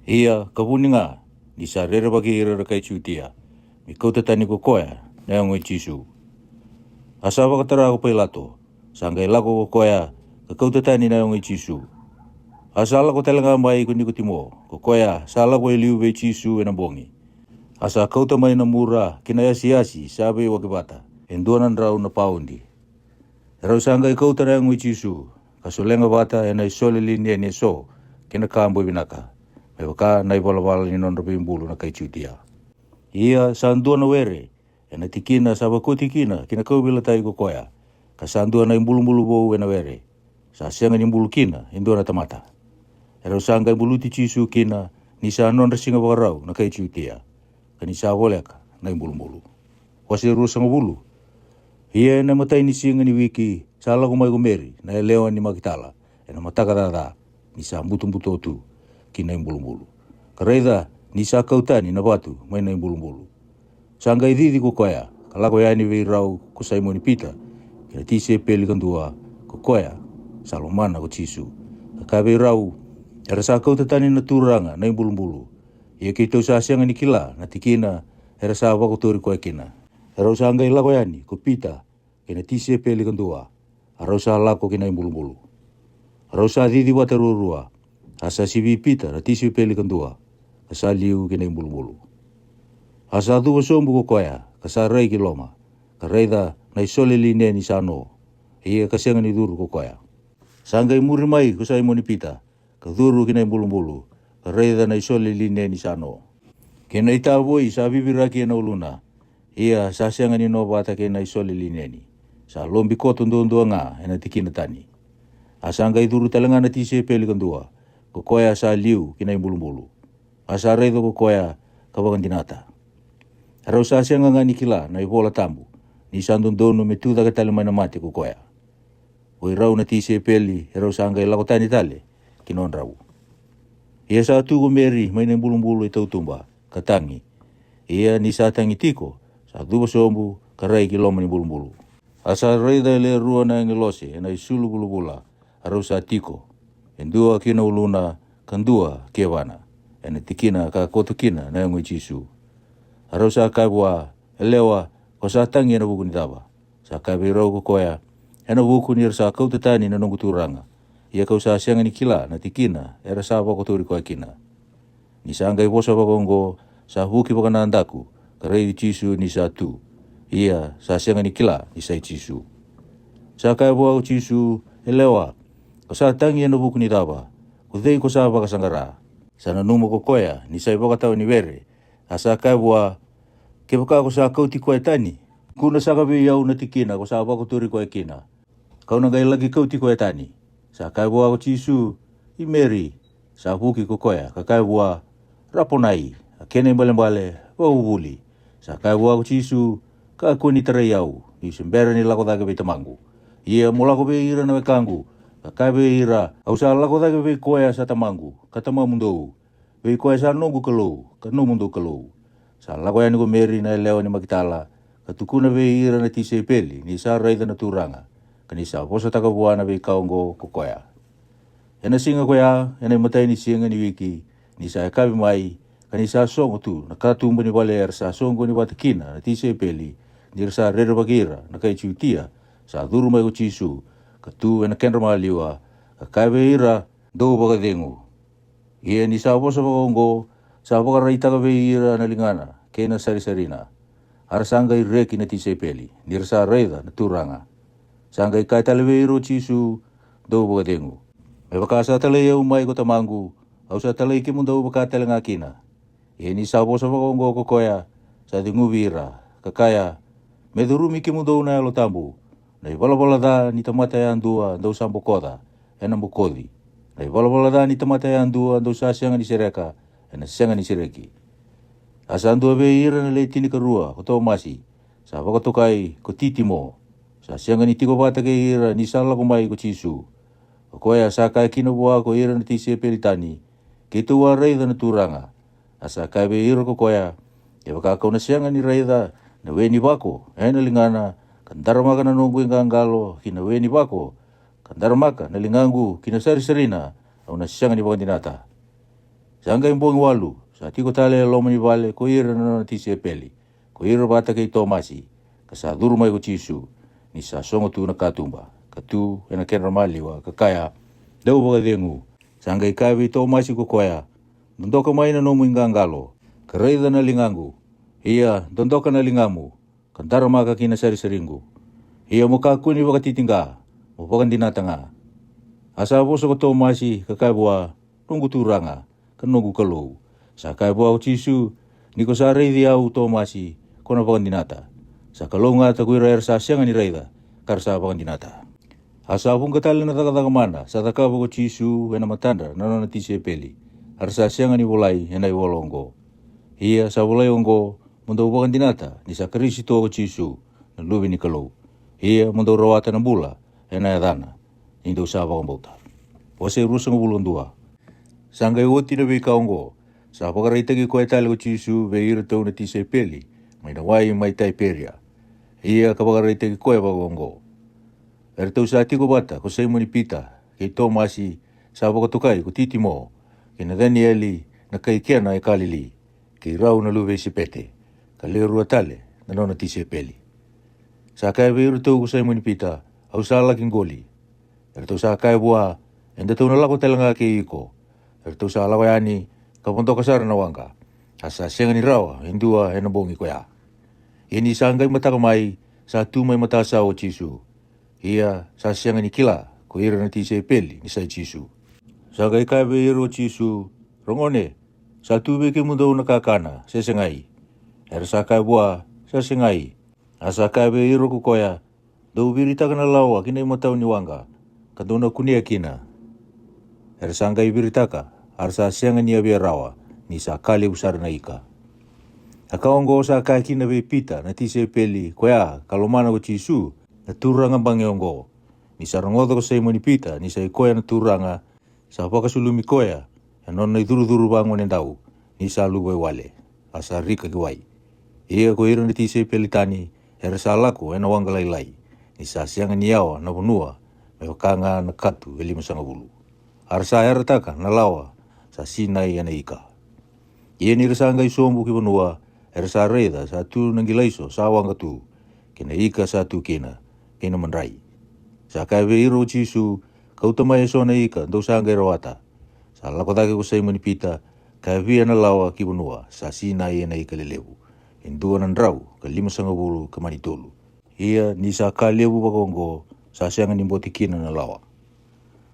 Ia ka vuni ga, ni sa rerevaki ira na kai Jutia, me kauta tani ko koya na yago i Jisu. A sa vakatara ko Pailato, sa qai lako ko koya ka kauta tani na yago i Jisu. A sa lako tale ga mai ko Nikotimo, ko koya sa lako e liu vei Jisu e na bogi. A sa kauta mai na mura kei na yasiyasi sa veiwaki vata, e dua na drau na paudi. Erau sa qai kauta na yago i Jisu, ka solega vata e na i sole lineni e so kei na ka boi vinaka, me vaka na i valavala ni nodra veibulu na kai Jutia. Ia sa dua na were e na tikina sa vakoti kina ki na kauveilatai ko koya, ka sa dua na i bulubulu vou e na were, sa sega ni bulu kina e dua na tamata. Erau sa qai buluti Jisu kina ni sa nodra siga vakarau na kai Jutia, ka ni sa voleka na i bulubulu. Wase ruasagavulu. Ia e na matai ni siga ni wiki sa lako mai ko Meri na yalewa ni Makitala e na mataka caca, ni sa butobuto tu ki na i bulubulu, ka raica ni sa kau tani na vatu mai na i bulubulu. Sa qai cici ko koya ka lako yani vei rau ko Saimoni Pita kei na tisaipeli kadua, ko koya sa lomana ko Jisu, ka kaya vei rau, era sa kauta tani na Turaga na i bulubulu. Ia keitou sa sega ni kila na tikina era sa vakotori koya kina. Erau sa qai lako yani ko Pita kei na tisaipeli kadua, a rau sa lako ki na i bulubulu. A rau sa cici vata ruarua, a sa sivi Pita na tisaipeli kadua, ka sa liu ki na i bulubulu. A sa cuva sobu ko koya ka sa rai ki loma, ka raica na i sole lineni sa no, ia ka sega ni curu ko koya. Sa qai muri mai ko Saimoni Pita, ka curu ki na i bulubulu, ka raica na i sole lineni sa no, kei na i tavoi sa viviraki e na uluna, ia sa sega ni no vata kei na i sole lineni. Sa lobi koto duadua ga e na tikina tani. A sa qai curu tale ga na tisaipeli kadua, ko koya sa liu ki na i bulubulu. A sa raica ko koya ka vakadinata. Erau sa sega ga ni kila na i vola tabu, ni sa dodonu me tu cake tale mai na mate ko koya. Ko i rau na tisaipeli erau sa qai lako tani tale ki nodrau. Ia sa tu ko Meri mai na i bulubulu e tautuba, ka tagi. Ia ni sa tagi tiko, sa cuva sobu ka rai ki loma ni bulubulu. A sa raica e le rua na agilose e na i sulu vulavula, a rau sa tiko, e dua ki na uluna, ka dua ki yavana, e na tikina ka koto kina na yago i Jisu. A rau sa kaya vua, Yalewa, ko sa tagi e na vuku ni cava? Sa kaya vei rau ko koya, E na vuku ni ra sa kauta tani na noqu Turaga, ia ka'u sa sega ni kila na tikina era sa vakotori koya kina. Ni sa qai vosa vakaoqo, sa vuki vakanadaku, ka raici Jisu ni sa tu, ia sa sega ni kila ni sa i Jisu. Sa kaya vua ko Jisu, Yalewa, ko sa tagi e na vuku ni cava? Ko cei ko sa vakasaqara? Sa nanuma ko koya ni sa i vakatawa ni were, a sa kaya vua, Kevaka ko sa kauti koya tani, kua na saka vei au na tikina ko sa vakotori koya kina, ka'u na qai la'ki kauti koya tani. Sa kaya vua ko Jisu, I Meri. Sa vuki ko koya ka kaya vua, Raponai, a kena i balebale, Vakavuvuli. Sa kaya vua ko Jisu, Kakua ni tarai au, ni'u se bera ni lako cake vei Tamaqu. Ia mo lako vei ira na wekaqu, ka kaya vei ira, Au sa lako cake vei koya sa Tamaqu ka Tamamudou, vei koya sa noqu Kalou ka nomudou Kalou. Sa lako yani ko Meri na yalewa ni Makitala, ka tukuna vei ira na tisaipeli ni sa raica na Turaga, ka ni sa vosataka vua na veika oqo ko koya. E na siga ko ya, e na i matai ni siga ni wiki, ni sa yakavi mai, ka ni sa sogo tu na katuba ni vale era sa soqoni vata kina na tisaipeli, ni ra sa rerevaki ira na kai Jutia, sa curu mai ko Jisu, ka tu e na kedra maliwa, ka kaya vei ira, Dou vakacegu. Ia ni sa vosa vakaoqo, sa vakaraitaka vei ira na ligana kei na sarisarina. A ra sa qai reki na tisaipeli ni ra sa raica na Turaga. Sa qai kaya tale vei ira o Jisu, Dou vakacegu. Me vaka sa talai au mai ko Tamaqu, au sa talai kemudou vaka tale ga kina. Ia ni sa vosa vakaoqo ko koya, sa ceguvi ira, ka kaya, Me curumi kemudou na Yalo Tabu. Na i valavala ca ni tamata yadua dou sa bokoca, e na bokoci. Na i valavala ca ni tamata yadua dou sa sega ni sereka, e na sega ni sereki. A sa dua vei ira na le tinikarua ko Tomasi, sa vakatokai ko Titimo, sa sega ni tiko vata kei ira ni sa lako mai ko Jisu. O koya sa kaya kina vua ko ira na tisaipeli tani, Keitou a raica na Turaga. A sa kaya vei ira ko koya, Kevaka ka'u na sega ni raica na we ni vako e na ligana, ka daramaka na noqu i qaqalo ki na we ni vako, ka daramaka na ligaqu ki na sarisarina, au na sega ni vakadinata. Sa qai bogi walu, Sa tiko tale e loma ni vale ko ira na nona tisaipeli, ko ira vata kei Tomasi, ka sa curu mai ko Jisu, ni sa sogo tu na katuba, ka tu e na kedra maliwa, ka kaya, "Dau vakacegu." Sa qai kaya vei Tomasi ko koya, "Dodoka mai na nomu iqaqalo, ka raica na ligaqu. Ia dodoka na ligamu, ka daramaka ki na sarisariqu. Ia mo kakua ni vakatitiqa, mo vakadinata ga." A sa vosa ko Tomasi, ka kaya vua, "Noqu Turaga, ka noqu Kalou." Sa kaya vua ko Jisu, "Ni ko sa raici au, Tomasi, ko na vakadinata. Sa kalougata ko ira era sa sega ni raica, ka ra sa vakadinata." A sa vuqa tale na cakacaka mana sa cakava ko Jisu e na matadra na nona tisaipeli, a ra sa sega ni volai e na ivola oqo. Ia sa volai oqo, "Mo dou vakadinata ni sa Karisito ko Jisu, na Luve ni Kalou. Ia mo dou rawata na bula e na yacana, ni dou sa vakabauta." Wase ruasagavulu ka dua. Sa qai oti na veika oqo, sa vakaraitaki koya tale ko Jisu vei iratou na tisaipeli mai na wai mai Taiperia. Ia ka vakaraitaki koya vakaoqo: Eratou sa tiko vata ko Saimoni Pita, kei Tomasi, sa vakatokai ko Titimo, kei Nacanieli na kai Kena e Kalili, kei rau na luve i Sepete, ka le rua tale na nona tisaipeli. Sa kaya vei iratou ko Saimoni Pita, "Au sa laki qoli." Eratou sa kaya vua, "Edatou na lako tale ga kei iko." Eratou sa lako yani, ka vodoka sara na waqa, a sa sega ni rawa e dua e na bogi koya. Ia ni sa qai mataka mai, sa tu mai matasawa o Jisu. Ia sa sega ni kila ko ira na tisaipeli ni sa i Jisu. Sa qai kaya vei ira o Jisu, "Ragone, sa tu vei kemudou na kakana, se segai?" Era sa kaya vua, "Sa segai." A sa kaya vei ira ko koya, "Dou viritaka na lawa ki na imatau ni waqa, ka dou na kunea kina." Era sa qai viritaka, a ra sa sega ni yavia rawa, ni sa ka levu sara na ika. A ka oqo sa kaya kina vei Pita na tisaipeli koya ka lomana ko Jisu, "Na turaga bage oqo." Ni sa rogoca ko Saimoni Pita ni sa i koya na Turaga, sa vakasulumi koya e na nona icurucuru vagonedau, ni sa luvawale, a sa rika ki wai. Ia ko ira na tisaipeli tani, era sa lako e na waqa lailai, ni sa sega ni yawa na vanua, me vaka ga na katu e limasagavulu. A ra sa yarataka na lawa sa sinai e na ika. Ia ni ra sa qai sobu ki vanua, era sa raica sa tu na qilaiso sa waqa tu, kei na ika sa tu kina, kei na madrai. Sa kaya vei ira o Jisu, "Kauta mai e so na ika dou sa qai rawata." Sa lako cake ko Saimoni Pita, ka yavia na lawa ki vanua, sa sinai e na ika lelevu, e dua na drau ka limasagavulu ka mani tolu. Ia ni sa ka levu vakaoqo, sa sega ni bote kina na lawa.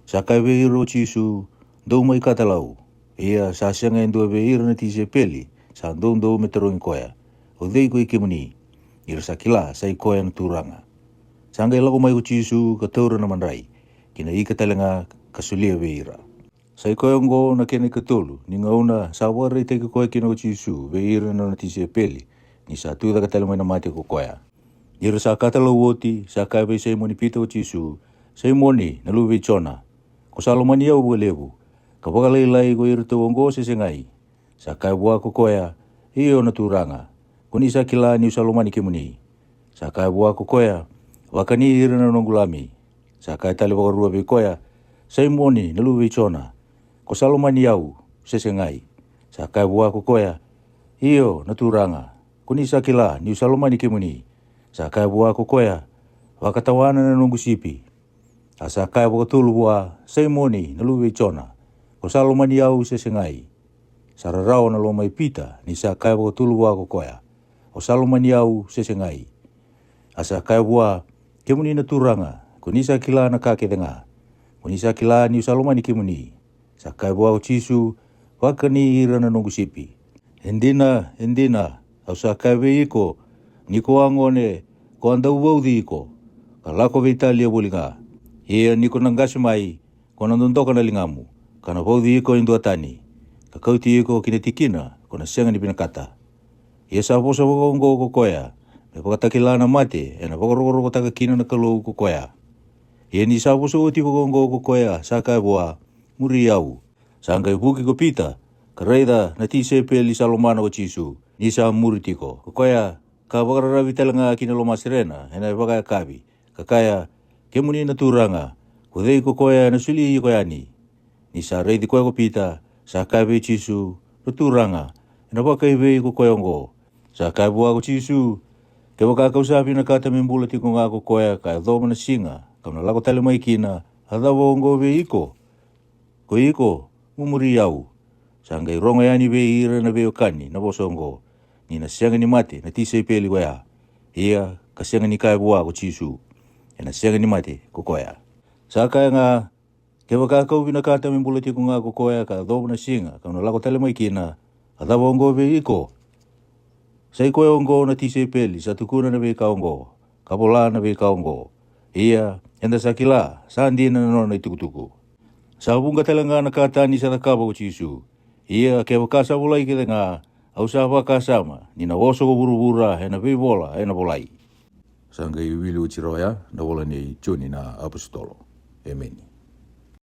Sa kaya vei ira o Jisu, "Dou mai katalau." Ia sa sega e dua vei ira na tisaipeli sa doudou me tarogi koya, "O cei ko i kemuni?" Ni ra sa kila sa i koya na Turaga. Sa qai lako mai ko Jisu ka taura na madrai, kei na ika tale ga, ka solia vei ira. Sa i koya oqo na kena ikatolu ni gauna sa vakaraitaki koya kina ko Jisu vei ira na nona tisaipeli, ni sa tucake tale mai na mate ko koya. Ni ra sa katalau oti, sa kaya vei Saimoni Pita ko Jisu, "Saimoni, na luve i Jona, ko sa lomani au vakalevu ka vakalailai ko iratou oqo se segai?" Sa kaya vua ko koya, "Io, na Turaga, ko ni sa kila ni'u sa lomani kemuni." Sa kaya vua ko koya, "Vakani ira na noqu lami." Sa kaya tale vakarua vei koya, "Saimoni, na luve i Jona, ko sa lomani au se segai?" Sa kaya vua ko koya, "Io, na Turaga, ko ni sa kila ni'u sa lomani kemuni." Sa kaya vua ko koya, "Vakatawana na noqu sipi." A sa kaya vakatolu vua, "Saimoni, na luve i Jona, ko sa lomani au se segai?" Sa rarawa na loma i Pita ni sa kaya vakatolu vua ko koya, "O sa lomani au se segai?" A sa kaya vua, "Kemuni na Turaga, ko ni sa kila na ka kece ga. Ko ni sa kila ni'u sa lomani kemuni." Sa kaya vua ko Jisu, "Vakani ira na noqu sipi. E dina, e dina, au sa kaya vei iko, ni ko a gone, ko a dau vauci iko, ka lako veitalia voli ga. Ia ni ko na qase mai, ko na dodoka na ligamu, ka na vauci iko e dua tani, ka kauti iko ki na tikina ko na sega ni vinakata." Ia sa vosa vakaoqo ko koya, me vakatakila na mate e na vakarokorokotaka kina na Kalou ko koya. Ia ni sa vosa oti vakaoqo ko koya, sa kaya vua, "Muri au." Sa qai vuki ko Pita, ka raica na tisaipeli sa lomana ko Jisu, ni sa muri tiko ko koya, ka vakararavi tale ga ki na lomaserena e na vakayakavi, ka kaya, "Kemuni na Turaga, ko cei ko koya e na soli iko yani?" Ni sa raici koya ko Pita, sa kaya vei Jisu, Ko Turaga, ena vakaevei ko koya oqo? Sa kaya vua ko Jisu, Kevaka ka'u sa vinakata me bula tiko ga ko koya ka yacova na siga ka'u na lako tale mai kina, a cava oqo vei iko? Ko iko, mo muri au. Sa qai rogo yani vei ira na veiwekani na vosa oqo, ni na sega ni mate na tisaipeli koya. Ia ka sega ni kaya vua ko Jisu, Ena sega ni mate ko koya. Sa kaya ga, Kevaka ka'u vinakata me bula tiko ga ko koya ka yacova na siga ka'u na lako tale mai kina, a cava oqo vei iko? Sa i koya oqo na tisaipeli sa tukuna na veika oqo, ka vola na veika oqo. Ia eda sa kila sa dina na nona itukutuku. Sa vuqa tale ga na ka tani sa cakava ko Jisu. Ia kevaka sa volai kece ga, au sa vakasama ni na oso ko vuravura ena veivola ena volai. Sa qai wili oti rawa ya na vola nei Joni na apositolo. Emeni.